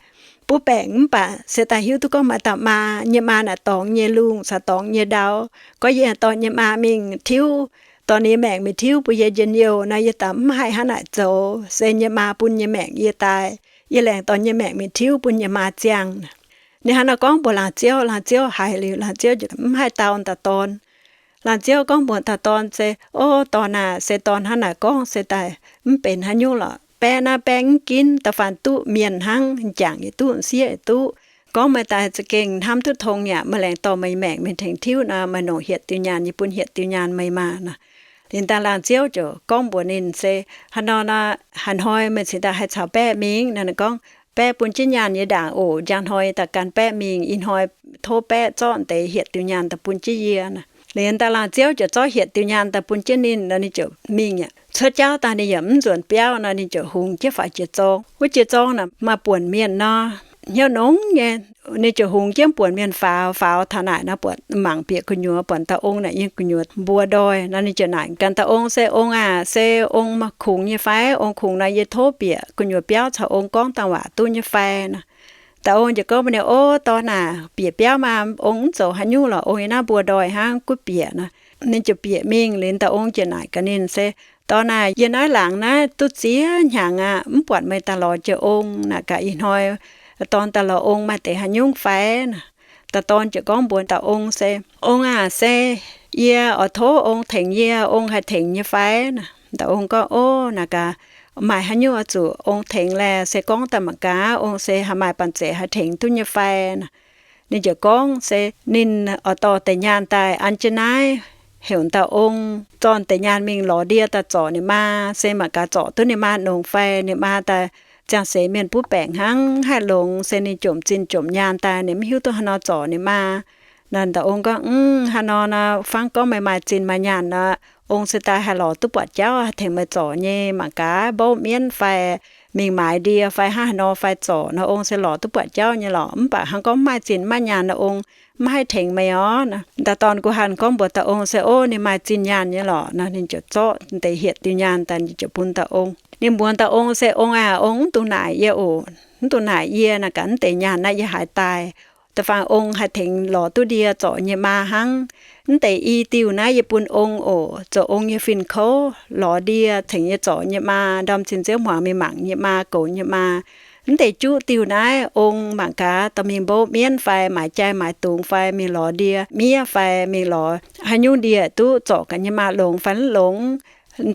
butv baengc mv baac se daaih hiuv duqv gorngv maaih dauh maa. Yie nyei maa naaic dorngx yie nyei lungh caux dorngx yie nyei ndau. Gorngv yie dorh yie nyei maa mingh tiuv, dorh ninh nyei maengc mingh tiuv bun yie njien-youh nor, yie daaih mv haih hnangv naaic zoux. Se yie nyei maa bun yie nyei maengc yie daaih, yie laengz dorh yie nyei maengc mingh tiuv bun yie nyei maa ziangh. Ninh hnangv nor gorngv mbuox laangz ziouv. Laangz ziouv haiz liuz, laangz ziouv mv haih dau dauh dorn. Laangz ziouv gorngv mbuox dauh dorn se, Ov, dorn aac, se dorn hnangv naaic gorngv se daaih mv benx haaix nyungc lorqc. Baeqv naaiv baeqv mv ginv, da'faanh duqv mienh hnangv, m'jangc yaac duqv, m'sieqv yaac duqv. Gorngv meih daaih za'gengh hnamv duqv tong yaac meih laengz dorh meih nyei maengc mingh tengx tiuv nor, meih nongc hietc diuh nyaanh, yie bun hietc diuh nyaanh meih maah nor. Liuz daaih laangz ziouv ziouc gorngv mbuox ninh se, Haaix nor nor, haaix hnoi meih cingx daaih haih caux baeqv mingh? Nor ninh gorngv, Baeqv bun jienv nyaanh yie ndaangc oc. Njang hnoi daaih gan baeqv mingh. Ih hnoi tov baeqv zorqv deix hietc diuh nyaanh daaih bun jienv yie nor. Liuz daaih laangz ziouv ziouc zorqv hietc diuh nyaanh daaih bun jienv ninh nor, ninh ziouc mingh aqv. Cuotv jauv daaih ninh yaac mv nzuonx biauv nor, ninh ziouc hungx jienv faaux jiex zorng. Wuov jiex zorng naaic maaih buonc mienh nor, hnyouv nongx nyei. Ninh ziouc hungx jienv buonc mienh faaux, faaux taux naaic nor, buatc mangc bieqc gu'nyuoz, buatc dauh ong naaic yiem gu'nyuoz mbuo ndoih nor, ninh ziouc naaic gan dauh ong se, Ong aac, se ong kungx nyei fai? Ong kungx nor yie tov bieqc gu'nyuoz biauv caux ong gorngv dangh waac duqv nyei fai? Nor dauh ong ziouc gorngv mbuox ninh, Ov, dorn aac, bieqc biauv maah, ong mv zoux haaix nyungc lorqc, ong yiem naaiv mbuo ndoih hnangv, gunv bieqc nor. Ninh ziouc bieqc mingh. Liuz dauh ong ziouc naaic gaax ninh se, Dorn aac, yie naaiv laangz naaiv duqv ziex hnyangx aqv, mv buatc meih daaih lorz jiex ong. Naaic gaax ih hnoi dorn daaih lorz ong maaih deix haaix nyungc fai? Nor dauh dorn ziouc gorngv mbuox dauh ong se, Ong aac, se yie oix tov ong tengx yie, ong haih tengx yie fai? Nor dauh ong gorngv, Ov, naaic gaax maaih haaix nyungc oix zuqc ong tengx laeh, se gorngv daaih mangc gaax ong se haih maaih banh zeic haih tengx duqv nyei fai? Nor ninh ziouc gorngv se ninh oix dorh deix nyaanh daaih an jienv naaiv heuc dauh ong zorqv deix nyaanh mingh lorz ndie daaih zorc ninh maa, se mangc gaax zorc duqv ninh maa nongx fai, ninh maa daaih ziangh seix mienh butv baengc hnangv, haih longx, se ninh jomc zinh jomc nyaanh daaih, ninh mv hiuv duqv haaix nor zorc ninh maa. Naaiv dauh ong gorngv, Mv, haaix nor nor, fangv gorngv meih maaih zinh maaih nyaanh nor, ong se daaih haih lorz duqv buatc jauv tengx meih zorc nyei. Mangc gaax mbouv mienv fai mingh maaiz ndie fai hnangv haaix nor fai zorc nor, ong se lorz duqv buatc jauv nyei lorqc. Mv baac hnangv gorngv mv maaih zinh mv maaih nyaanh nor, ong mv haih tengx meih orv. Dauh dorn guh hanh gorngv mbuox dauh ong se, Ov, ninh maaih zinh nyaanh nyei lorqc. Nor ninh ziouc zorqv deix hietc diuh nyaanh daaih, ninh ziouc bun dauh ong. Ninh mbuox dauh ong se, Ong aac, ong mv dungx naaic yie oc. Mv dungx naaic yie. Naaic gaax mv deix nyaanh naaiv yie haiz daaih, da'faanh ong haih tengx lorz duqv ndie zorc nyei maa hnangv. Mv deix i diuh naaiv yie bun ong oc, zoux ong nyei fin-kouv, lorz ndie tengx yie zorc nyei maa, ndorm zinh nziouv hmuangx mingh mangc nyei maa, goux nyei maa. Mv deix juqv diuh naaiv ong mangc gaax dorh mingh mbouv mienv fai maaiz jai maaiz dungz fai mingh lorz ndie miev fai mingh lorz haaix nyungc ndie duqv zorc gaax nyei maa longx fai mv longx.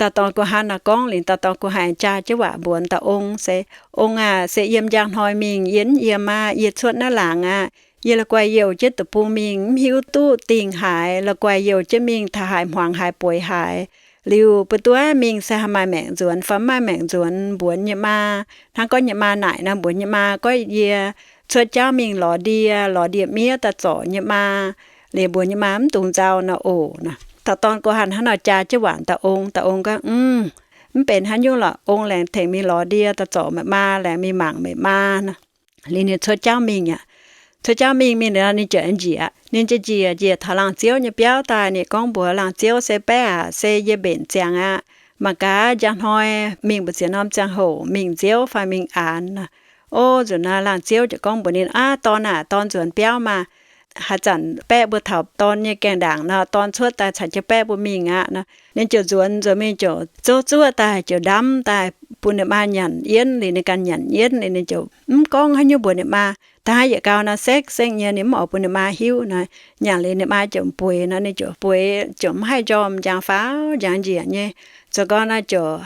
Dauh dorn guh hanh naaic gorngv liuz, dauh dorn guh hanh jaa jienv waac mbuox dauh ong se, Ong aac, se yiem njang hnoi mingh yie mv yiem aqv. Yie cuotv naaiv laangz aqv, yie la'guaih youh jienv deic-bung mingh, mv hiuv duqv dingh haaix, la'guaih youh jienv mingh taux haaix hmuangx haaix bueix haaix. Liuz mbuo duqv mingh se haih maaih maengc nzuonx fai mv maaih maengc nzuonx mbuox nyei maa. Hnangv gorngv nyei maa naaic nor, mbuox nyei maa gorngv yie cuotv jauv mingh lorz ndie, lorz ndie miev daaih zorc nyei maa. Liuz mbuox nyei maa mv dungx nzauh nor oc. Dauh dorn guh hanh hnangv nor jaa jienv waac dauh ong. Dauh ong gorngv, Mv, mv benx haaix nyungc lorqc. Ong laengz tengx mingh lorz ndie daaih zorc meih maa, laengz mingh mangc meih maa nor. Liuz ninh cuotv jauv mingh aqv. Cuotv jauv mingh, mingh liuz ninh ziouc njiec. Ninh ziouc njiec, njiec taux laangh ziouv nyei biauv daaih. Ninh gorngv mbuox laangh ziouv se, Baeqv aac, se yie mbenc ziangx aqv. Mangc gaax njang hnoi mingh mbu'ziex norm ziangh hoc mingh nziouv fai mingh aanx. Ov, nzunc naaiv laangh ziouv ziouc gorngv mbuox ninh, Aav, dorn aac, dorn nzuonx biauv maah! Haaix zanc baeqv mbuo taux dorn nyei gaengh ndaangc nor, dorn cuotv daaih caux jienv baeqv mbuo mingh aqv nor. Ninh ziouc nzuonx, nzuonx mingh ziouc zouv zuoqv daaih, ziouc ndamv daaih bun ninh maa nyanc yienv. Liuz ninh ganh nyanc yienv liuz, ninh ziouc mv gorngv haaix nyungc mbuox ninh maa. Da'haav yietc gau nor, sekv-sekv nyei, ninh mv oix bun ninh maa hiuv nor. Nyanc liuz ninh maa ziouc bueix nor, ninh ziouc bueix, ziouc mv haih njormh, njang faaux njang njiec nyei. Zoux gau nor ziouc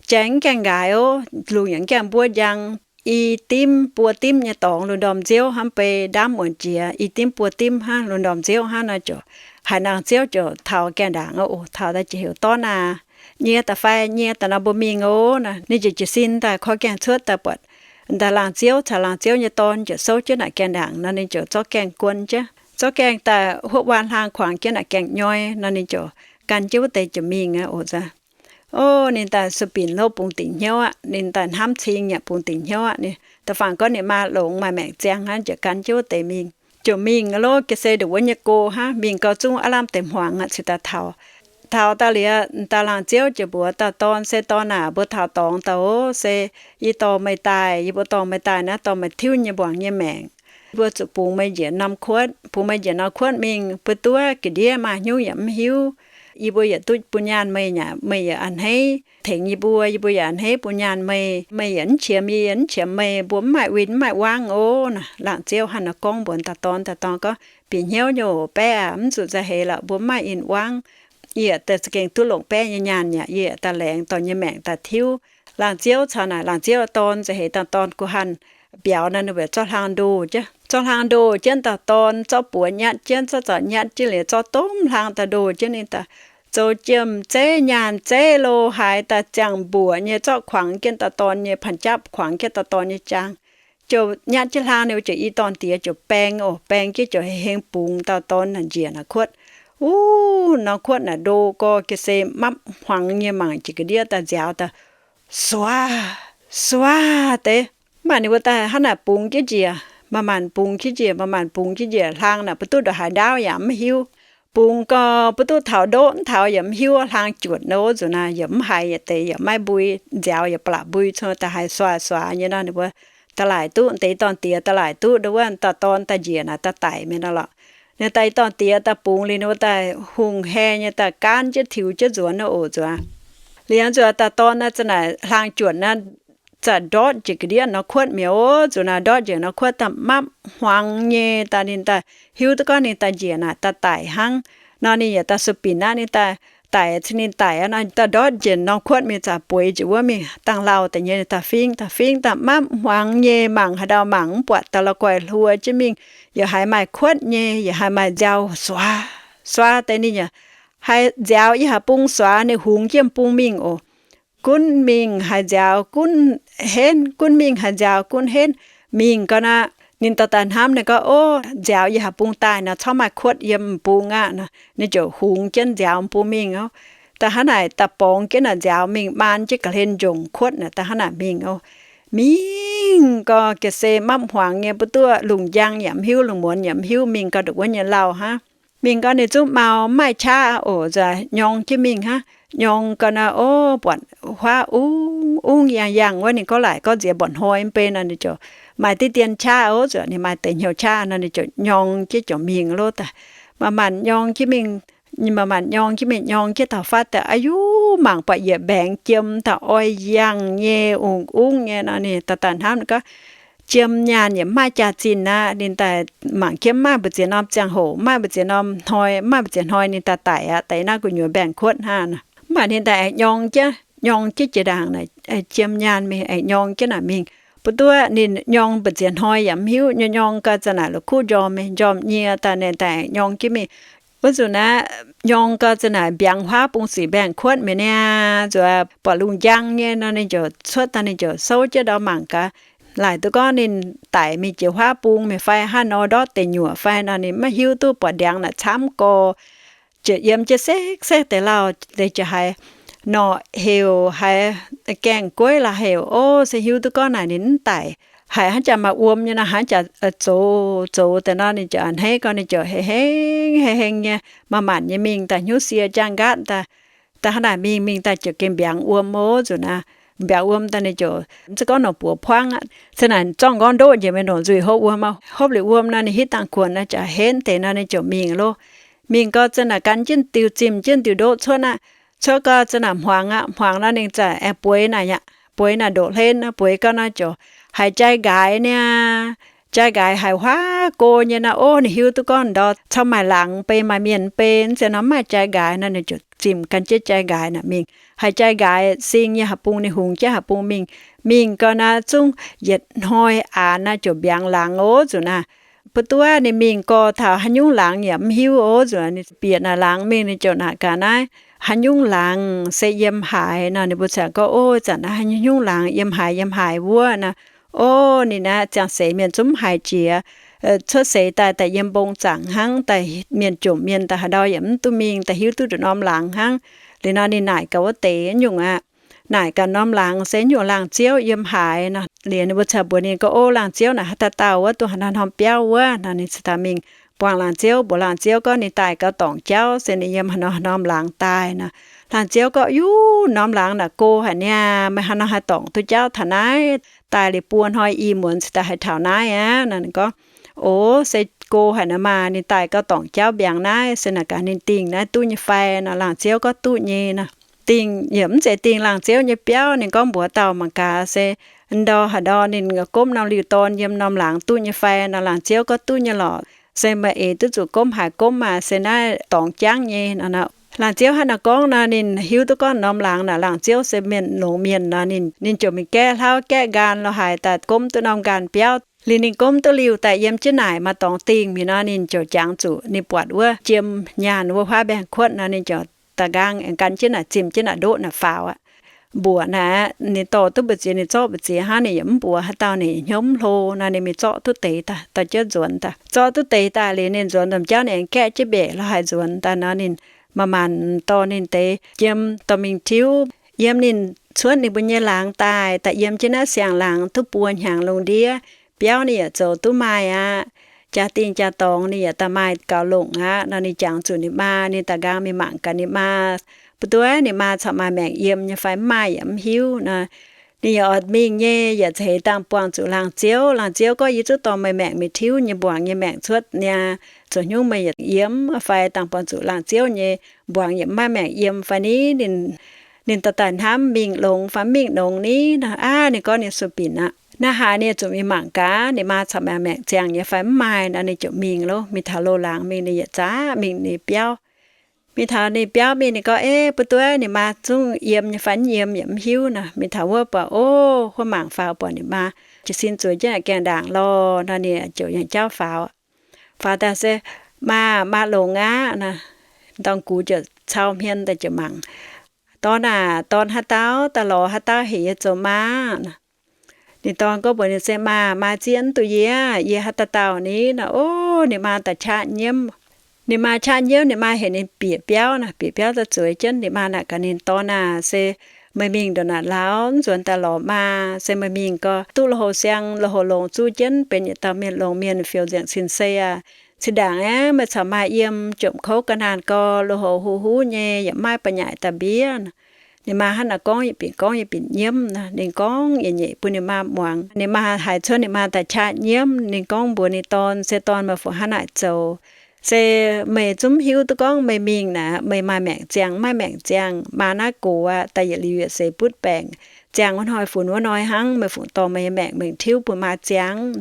jai mv gaengh nqaaix ov, lungh yaac mv gaengh mbuov, njang i dimv buo dimv nyei dorngx, lungh ndorm nziouv hnamv bei ndamv muonc jiex, i dimv buo dimv hnangv, lungh ndorm nziouv hnangv nor ziouc, haaix nor ziouv ziouc taux gaengh ndaangc ov, taux daaih ziouc heuc, Dorn aac, nyie daaih fai, nyie daaih nor mbuo mingh ov nor. Ninh ziouc jiez sin daaih korv gaengh cuotv daaih buatc daaih laangh ziouv caux laangh ziouv nyei dorn ziouc souv jienv naaic gaengh ndaangc nor, ninh ziouc zorqv gaengh guon jienv, zorqv gaengh daaih huoqv waan hlang kuangx jienv naaic gaengh nyoi nor, ninh ziouc gan jienv wuov deix ziouc mingh aqv oc. Ov, ninh daaih sueih binc hlo bungx dingc hnyouv aqv. Ninh daaih hnamv cing yaac bungx dingc hnyouv aqv. Ninh da'faanh gorngv ninh maa longx maaih maengc ziangh hnangv, ziouc gan jienv wuov deix mingh. Ziouc mingh lov, ga'sie ndongc wuov nyei go hnangv, mingh gau zungv aav lamh deix hmuangx aqv cingx daaih taux. Taux daaih liuz, daaih laangh ziouv ziouc mbuox dauh dorn se, Dorn aac, mbuo taux dorngx daaih ov, se yie dorh meih daaih, yie mbuo dorh meih daaih naaiv dorh meih tiuv nyei mbuangz nyei maengc. Mbuo zuqc bungx meih njiec norm kuotv, bungx meih njiec norm kuotv mingh, mbuo duqv ga'ndiev maaih hnyouv yaac mv hiuv. Yie mbuo yietc duqv bun nyaanh meih yaac meih yaac a'hneiv tengx yie mbuo, yie mbuo yaac a'hneiv bun nyaanh meih. Meih yaac mv qiemx yie, yie mv qiemx meih, mbuo mv maaih win mv maaih wangv ov. Laangh ziouv hnangv naaiv gorngv mbuox dauh dorn, dauh dorn gorngv, Bieqc hnyouv nyei oc, baeqv aac, mv zuqc nzauh heix lorqc, mbuo mv maaih in wangv. Yie yaac daaih za'gengh duqv longc baeqv nyei nyaanh yaac yie yaac daaih laengz dorh nyei maengc daaih tiuv. Laangh ziouv caux naaic laangh ziouv dorn nzauh heix dauh dorn guh hanh biaux nor, ninh mbuo zorqv hlang ndoh jienv, zorqv hlang ndoh jienv dauh dorn, zorqv buoz nyatv jienv, zorqv zaux nyatv jienv liuz, zorqv domh hlang daaih ndoh jienv ninh daaih zoux jiem zeiv nyaanh zeiv lo haaix daaih ziangh mbuoqc nyei, zorqv kuangx jienv dauh dorn nyei panh japv, kuangx jienv dauh dorn nyei jaang. Ziouc nyatv jienv hlang, ninh mbuo ziouc i dorn diex ziouc baeng oc, baeng jienv ziouc heng heng bungx dauh dorn naaic njiec naaic kuotv. Wuov norm kuotv naaic ndo gorx ga'sie mapv hmuangx nyei, mangc jiex ga'ndiev daaih nziaaux daaih, suaav, suaav deix. Mv baac ninh mbuo daaih hnangv naaic bungx jienv njiec, manc-manc bungx jienv njiec, manc-manc bungx jienv njiec, hlang naaic mbu'ndongx ndongc haaix ndaauv yaac mv hiuv. Bungx gau mbu'ndongx taux ndoqv mv taux yaac mv hiuv, hlang juotc nor, nzuqc naaic yaac mv haiz yietc deix, yaac maiv mbui, nziaaux yaac ba'laqc mbui, cong da'haiz suaav-suaav nyei nor, ninh mbuo da'laaic duqv, deix dorn diex da'laaic duqv, ndo wuov dauh dorn daaih njiec naaic daaih daic mingh nor lorqc. Ninh daaih i dorn diex daaih bungx liuz, ninh mbuo daaih hungh hae nyei daaih gaanv jienv tiux jienv nzuonx nor oc nzuonx. Liuz nzuonx dauh dorn naaiv za'naaic hlang juotc naaiv za'gengh ndortv njiec ga'ndiev norm kuotv mi'aqv oc. Nzuqc naaic ndortv njiec norm kuotv daaih mapv hmuangx nyei daaih, ninh daaih hiuv duqv gorngv ninh daaih njiec naaic daaih daic hnangv. Nor ninh yaac daaih sueih binc naaiv ninh daaih daic, cin ninh daic nor daaih ndortv njiec norm kuotv mingh zaqc bueix njiec wuov mingh dangh lauh deix nyei, ninh daaih fingv, daaih fingv daaih mapv hmuangx nyei, mangc haaix ndau mangc mv buatc daaih la'guaih hluo jienv mingh, yaac haiz maaih kuotv nyei, yaac haiz maaih nziaaux suaav, suaav deix ninh yaac haiz nziaaux yiem haaix bung suaav ninh hungx jienv bung mingh oc. gunv mingh haaix nziaaux gunv henv, gunv mingh haaix nziaaux gunv henv. Mingh gau naaic, ninh daaih daaih hnamv ninh gorngv, Ov, nziaaux yie haaix bung daaih nor, corc maaih kuotv yiem m'bung aqv nor. Ninh ziouc hungx jienv nziaaux m'bung mingh oc. Da'hnangv naaic daaih borngz jienv naaic nziaaux mingh, maan jienv ga'hlen njongc kuotv naaic, da'hnangv naaic mingh oc. Mingh gau ga'sie mapv hmuangx nyei, mbu'ndongx lungh njang yaac mv hiuv, lungh muonz yaac mv hiuv, mingh gau ndongc wuov nyei lauh hnangv. Mingh gau ninh zungv mau mv maaih qaqv oc, nzunc nyorng jienv mingh hnangv. Nyorng gau naaic, ov, buatc huaav ungv ungv yangh yangh wuov, ninh gorngv laaic gorngv nziex mba'hnoi mv bei nor, ninh ziouc maaih diqv dien qaqv oc, nzunc ninh maaih deix hnyouv qaqv nor, ninh ziouc nyorng jienv ziouc mingh loh daaih. Maaih maanc nyorng jienv mingh, maaih maanc nyorng jienv mingh, nyorng jienv taux fatv daaih, a'yuv, mangc buatc yietc mbaengx jiem daaih oix yangh nyei, ungv ungv nyei nor, ninh daaih daaih hnamv ninh gorngv, jiem nyaanh yaac mv maaih jaax-zinh aqv. Ninh daaih mangc jienv maaih mbu'ziex norm ziangh hoc, maaih mbu'ziex norm hnoi, maaih mbu'ziex hnoi ninh daaih daic aqv, daic naaiv gu'nyuoz mbaengx-kuotv hnangv nor. Mv baac ninh daaih aengx nyorng jienv, nyorng jienv jiex ndaangc naaic, jiem nyaanh mingh aengx nyorng jienv naaic mingh. Mbu'ndongx ninh nyorng mbu'ziex hnoi yaac mv hiuv, nyorng nyorng gau zanc naaic la'kuqv njormh mingh, njormh nyie daaih ninh daaih aengx nyorng jienv mingh. Wuov nzunc naaiv nyorng gau zanc naaic mbiaangx huaav bung sic mbaengx-kuotv mi'aqv, nzuonx buatc lungh njang nyei nor, ninh ziouc cuotv daaih, ninh ziouc souv jienv ndau mangc gaax. Laaic duqv gorngv ninh daic mingh jiex huaav bung mi'aqv fai haaix nor ndortv deic nyuoqc fai nor, ninh maiv hiuv duqv, buatc ndiangx naaic camv gorx, ziouc yiem jienv sekv sekv deix lauh deix ziouc haiz norqc heuc, haiz gaengh gueiv la'heuc. Ov, se hiuv duqv gorngv naaic ninh mv daic, haiz hnangv jaax maaih wuom nyei nor, hnangv jaax zoux zoux deix nor, ninh ziouc a'hneiv gau, ninh ziouc heng heng heng heng nyei, maaih maanc nyei mingh daaih hnyouv sie jaang nqaatv daaih. Da'hnangv naaic mingh mingh daaih ziouc gengh mbiaangx wuom oc, nzunc naaiv mbiaangx wuom daaih ninh ziouc mv zeiz gorngv nor buoz puangv aqv. Se naaic zorngv nqorngv ndoqv njiec mingh nongc nzuih hopv wuom, hopv liuz wuom nor ninh hitv dangh kuonx naaic jaax henv deix nor ninh ziouc mingh loh. Mingh gau zanc naaic gan jienv diuh zimh jienv diuh ndoqv cuotv aqv. Cuotv gau zanc naaic hmuangx aqv, hmuangx nor ninh zaac aengx bueix naaic aqv, bueix naaic ndoqv hlen, bueix gau nor ziouc haiz jai nqaaix niaa. Jai nqaaix haiz huaav go nyei nor, ov, ninh hiuv duqv gorngv ndortv cau maaih laangz bei, maaih mienh bei, mv zeiz nor maaih jai nqaaix nor, ninh ziouc zimh gan jienv jai nqaaix naaic mingh. Haiz jai nqaaix sing nyei haaix bung ninh hungx jienv haaix bung mingh. Mingh gau naaic zungv yietc hnoi aqv naaic ziouc mbiaangx laangz oc, nzunc naaic. Mbu'ndongx ninh mingh gau taux haaix nyungc laangz yaac mv hiuv oc, nzunc ninh bieqc naaic laangz mingh ninh ziouc naaic gaax naaiv, haaix nyungc laangz se yiem haaix nor, ninh mbuo ziouc gorngv, ov, zanc naaiv haaix nyungc laangz yiem haaix yiem haaix wuov nor. Ov, ninh naaiv ziangh seix mienh zungv mv haiz jiex. Cuotv seix daaih daaih yiem mbong zaangc hnangv, daaih mienh jomc mienh daaih haaix ndau yaac mv duqv mingh, daaih hiuv duqv nduqc norm laangz hnangv. Liuz nor ninh naaic gaax wuov deix nyungc aqv. Naaic gaax norm laangz se nyungc laangz ziouv yiem haaix nor. Liuz ninh mbuo ziouc mbuox ninh gorngv, ov, laangz ziouv naaic haaix dauh wuov, dongh haaix norm biauv wuov nor. Ninh ziouc daaih mingh buangh laangz ziouv, mbuox laangz ziouv gorngv ninh daaih gauh dorngc jauv se ninh yiem haaix norm laangz daaih nor. Laangz ziouv gorngv, yuv, norm laangz naaic go haic niaa, meih haaix nor haih dorngc duqv jauv taux naaiv? Daaih liuz buo hnoi i muonz cingx daaih haih taux naaiv aqv nor. Ninh gorngv, ov, se go haic nor maah, ninh daaih gauh dorngc jauv mbiaangx naaiv, se naaic gaax ninh dingh naaiv duqv nyei fai nor. Laangz ziouv gorngv duqv nyei nor. Dingh yaac mv zeiz dingh laangz ziouv nyei biauv, ninh gorngv mbuox dauh mangc gaax se ndau haaix ndau ninh gomv norm liuh dorn yiem norm laangz duqv nyei fai nor. Laangz ziouv gorngv duqv nyei lorqc, se meih eix duqv zuqc gomv haaix gomv maah, se naaiv dorngx jangv nyei nor. Laangz ziouv hnangv naaic gorngv nor ninh hiuv duqv gorngv norm laangz naaic laangz ziouv se mienh longx mienh nor, ninh ziouc mingh gaeqv hlauv gaeqv nqaanh lorz haaix daaih gomv duqv norm nqaanh biauv. Liuz ninh gomv duqv liuh daaih yiem jienv naaic maaih dorngx dingh mingh nor, ninh ziouc jangx zuqc ninh buatc wuov jiem nyaanh wuov huaav mbaengx-kuotv nor, ninh ziouc da'nqaang aengx gan jienv naaic zimh jienv naaic ndoqv naaic faaux aqv. Mbuoqc naaic aqv, ninh dorh duqv mbu'ziex, ninh zorqv mbu'ziex hnangv, ninh yaac mv mbuox haaix dauh, ninh hnyouv mv hlo nor, ninh mingh zorqv duqv deix daaih, dorh jienv nzuonx daaih. Zorqv duqv deix daaih liuz ninh nzuonx ndomh jauv, ninh aengx gaeqv jienv mbeqc lorz haaix nzuonx daaih nor, ninh maaih maanc dorh ninh deix jiem dorh mingh tiuv. Yiem ninh cuotv ninh mbuo nyei laangz daaih, daaih yiem jienv naaiv siang-laangz duqv buo hnyangx lungh ndiev, biauv ninh yaac zoux duqv maaih aqv. Jaa-dingh jaa-dorngx ninh yaac daaih maaih gaux longc aqv nor, ninh jangx zuqc ninh maa, ninh da'nqaang mingh mangc gaax ninh maa. Mbu'ndongx ninh maa corc maaih maengc yiem nyei fai mv maaih yaac mv hiuv nor. Ninh yaac oix mingh nyei, yaac za'eix dangh buangh zuqc laangz ziouv. Laangz ziouv gorngv, yie zungv dorh meih maengc mingh tiuv nyei, mbuangz nyei maengc cuotv niaa. Zoux haaix nyungc meih yaac yiem fai dangh buangh zuqc laangz ziouv nyei, mbuangz yaac mv maaih maengc yiem fai ni? Ninh, ninh daaih daaih hnamv mingh longx fai mv mingh longx ni nor. Aav, ninh gorngv ninh sueih binc aqv. Naaiv haaix ninh zuqc mingh mangc gaax ninh maa corc maaih maengc ziangh nyei fai mv maaih nor, ninh ziouc mingh loh. Mingh taux loz-laangz mingh ninh yaac zaqc mingh ninh biauv. Mingh taux ninh biauv mingh, ninh gorngv, ov, mbu'ndongx ninh maa zungv yiem nyei fai mv yiem yaac mv hiuv nor. Mingh taux wuov buatc, ov, wuov mangc faaux buatc ninh maa jiez sin zueiz jienv naaic gaengh ndaangc lorh nor, ninh ziouc yangh jauv faaux. Faaux daaih se, maa, maa longx aqv nor. Dorn-gux ziouc cau hmien daaih ziouc mangc, Dorn aac, dorn, haaix dauh daaih lorz haaix dauh heuc yie zoux maa? Ninh dorn gorngv mbuox ninh, Se maa, maa zieqv duqv yie, yie haaix dauh dauh ni? Nor, o, ninh maa daaih qaqv nyiemv. Ninh maa qaqv nyiemv, ninh maa heuc ninh bieqc biauv nor. Bieqc biauv daaih zueiz jienv, ninh maa naaic gaax ninh, Dorn aac, se meih mingh ndongc naaic lauh, mv nzuonx daaih lorz maa. Se meih mingh gau, duqv lui-houx siang, lui-houx longx zuqv jienv, benx yietc dauh mienh longx mienh, fiou nzengc sin sei aac. Zinh ndaangc aeqv, meih caux maa yiem, jomc kouv ga'naanh gau, lui-houx huv huv nyei, yaac mv maaih ba'nyaaic da'mbiev. Ninh maa hnangv naaic gorngv, yietc binc gorngv yietc binc nyiemv nor. Ninh gorngv yietc nyeic bun ninh maa muangx. Ninh maa haiz cuotv ninh maa daaih qaqv nyiemv. Ninh gorngv mbuox ninh dorn, Se dorn, meih fungc hnangv naaic zoux? Se meih zungv hiuv duqv gorngv meih mingh naaic, meih maaih maengc ziangh mv maaih maengc ziangh. Maa naaiv gox aqv, daaih yietc liuz yietc seix butv baengc, ziangh wuov hnoi funx wuov hnoi hnangv. Meih fungc dorh meih nyei maengc mingh tiuv bun maa ziangh?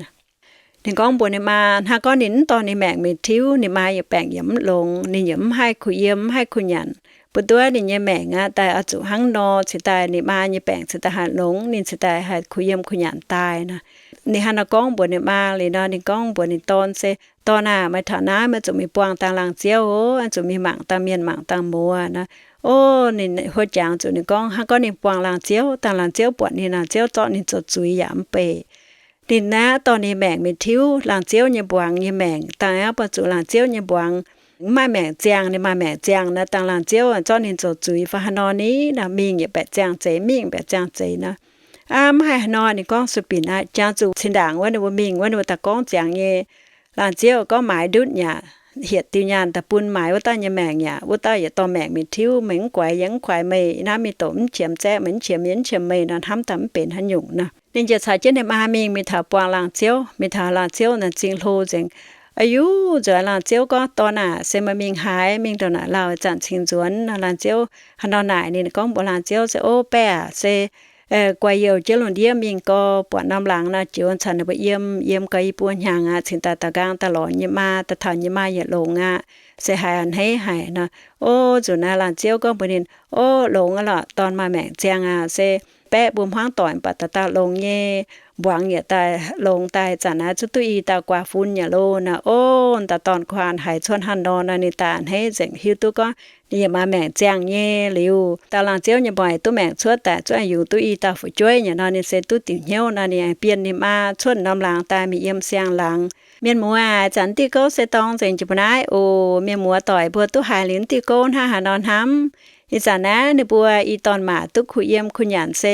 Ninh gorngv mbuox ninh maa, hnangv gorngv ninh mv dorh ninh maengc mingh tiuv, ninh maa yaac baengc yaac mv longx, ninh yaac mv haih kuh yiem, mv haih kuh nyanc. Mbuo duqv ninh nyei maengc aqv, daaih oix zuqc hnangv nor cingx daaih ninh maa nyei baengc cingx daaih haih longx, ninh cingx daaih haih kuh yiem kuh nyanc daaih nor. Ninh hnangv naaiv gorngv mbuox ninh maa liuz nor, ninh gorngv mbuox ninh dorn, Se dorn aac, meih taux naaiv meih zuqc mingh buangh dangh laangh ziouv oc, zuqc mingh mangc dangh mienh, mangc dangh muoz nor. O, ninh houv jangx zuqc ninh gorngv hnangv gorngv ninh buangh laangh ziouv, dangh laangh ziouv buatc ninh, laangh ziouv zorqv ninh zoux zuiz yaac mv beic. Ninh naaiv dorh ninh maengc mingh tiuv laangh ziouv nyei mbuangz nyei maengc, dangh aqv, buatc zuqc laangh ziouv nyei mbuangz mv maaih maengc ziangh, ninh maaih maengc ziangh nor, dangh laangh ziouv zorqv ninh zoux zuiz fai haaix nor ni? Nor mingh yietc baeqc ziangh zeiz, mingh baeqc ziangh zeiz nor. Aav, mv haih haaix nor, ninh gorngv sueih binc aqv. Jangx zuqc zinh ndaangc wuov ninh mbuo mingh wuov, ninh mbuo daaih gorngv ziangx nyei, laangh ziouv gorngv maaiz ndutv yaac hietc diuh nyaanh daaih bun maaiz wuov dauh nyei maengc yaac, wuov dauh yietc dorh maengc mingh tiuv, meih mv guaix yie mv guaix meih, naaiv mingh doqc mv qiemx zaeqv, meih mv qiemx yie mv qiemx meih nor, hnamv daaih mv benx haaix nyungc nor. Ninh ziouc caux jienv ninh maa mingh, mingh taux buangh laangh ziouv, mingh taux laangh ziouv naaic zingh hlo nzengc. Aa yuv, nzuonx laangh ziouv gorngv, Dorn aac, se meih mingh haaix? Mingh ndongc naaic lauh, ih zanc cingx nzuonx nor. Laangh ziouv hnangv nor naaic ninh gorngv mbuox laangh ziouv, Se o, baeqv aac, se guai youh jienv lungh ndiev mingh gau, buatc norm laangz nor, joux caux ninh mbuo yiem, yiem gau i buo hnyangx aqv, cingx daaih daaux nqaang daaih lorz nyei maa, daaih taux nyei maa yietc longx aqv, se haiz a'hneiv haic nor. O, nzunc naaiv laangh ziouv gorngv mbuox ninh, O, longx aqv lorqc, dorn maaih maengc ziangh aqv, se baeqv mbuo hmuangv doic mv baac dauh dauh longx nyei, mbuangz yietc daaih longx daaih, zanc naaiv zuqc duqv i dauh guaax fun yaac loh nor. O, dauh dorn guaan haiz cuotv hnangv nor nor, ninh daaih a'hneiv nzengc, hiuv duqv gorngv ninh yaac maaih maengc ziangh nyei liuz, dauh laangh ziouv nyei mbuangz duqv maengc cuotv daaih, zuqc yungz duqv i dauh fu'jueiv nyei nor, ninh se duqv diuc hnyouv nor, ninh aengx bienh ninh maa cuotv norm laangz daaih mingh yiem siang-laangz. Mienh muoz aac, ih zanc diuh gouv se dorng nzengc jiex mbuo naaiv oc. Mienh muoz doic mbuo duqv haiz liuz diuh gouv hnangv haaix nor hnamv? Ih zanc naaiv ninh mbuo i dorn maac duqv kuh yiem kuh nyanc se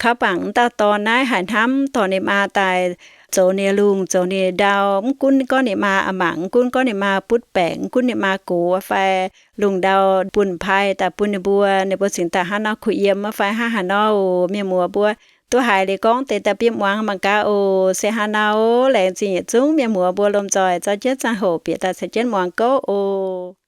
kauv bangc wuov dauh dorn naaiv haih hnamv dorh ninh maa daaih zoux ninh lungh zoux ninh ndau. Mv gunv gorngv ninh maa a'mangc, mv gunv gorngv ninh maa butv baengc, mv gunv ninh maa gox fai lungh ndau bun pai daaih bun ninh mbuo, ninh mbuo cingx daaih hnangv nor kuh yiem fai hnangv haaix nor oc. Mienh muoz mbuo duqv haiz liuz gorngv deix daaih bieqc muangx mangc gaax oc. Se hnangv nor oc. Laengz zingh yietc zungv mienh muoz mbuo lomh nzoih zorqv jienv ziangh hoc bieqc daaih caux jienv muangx gouv oc.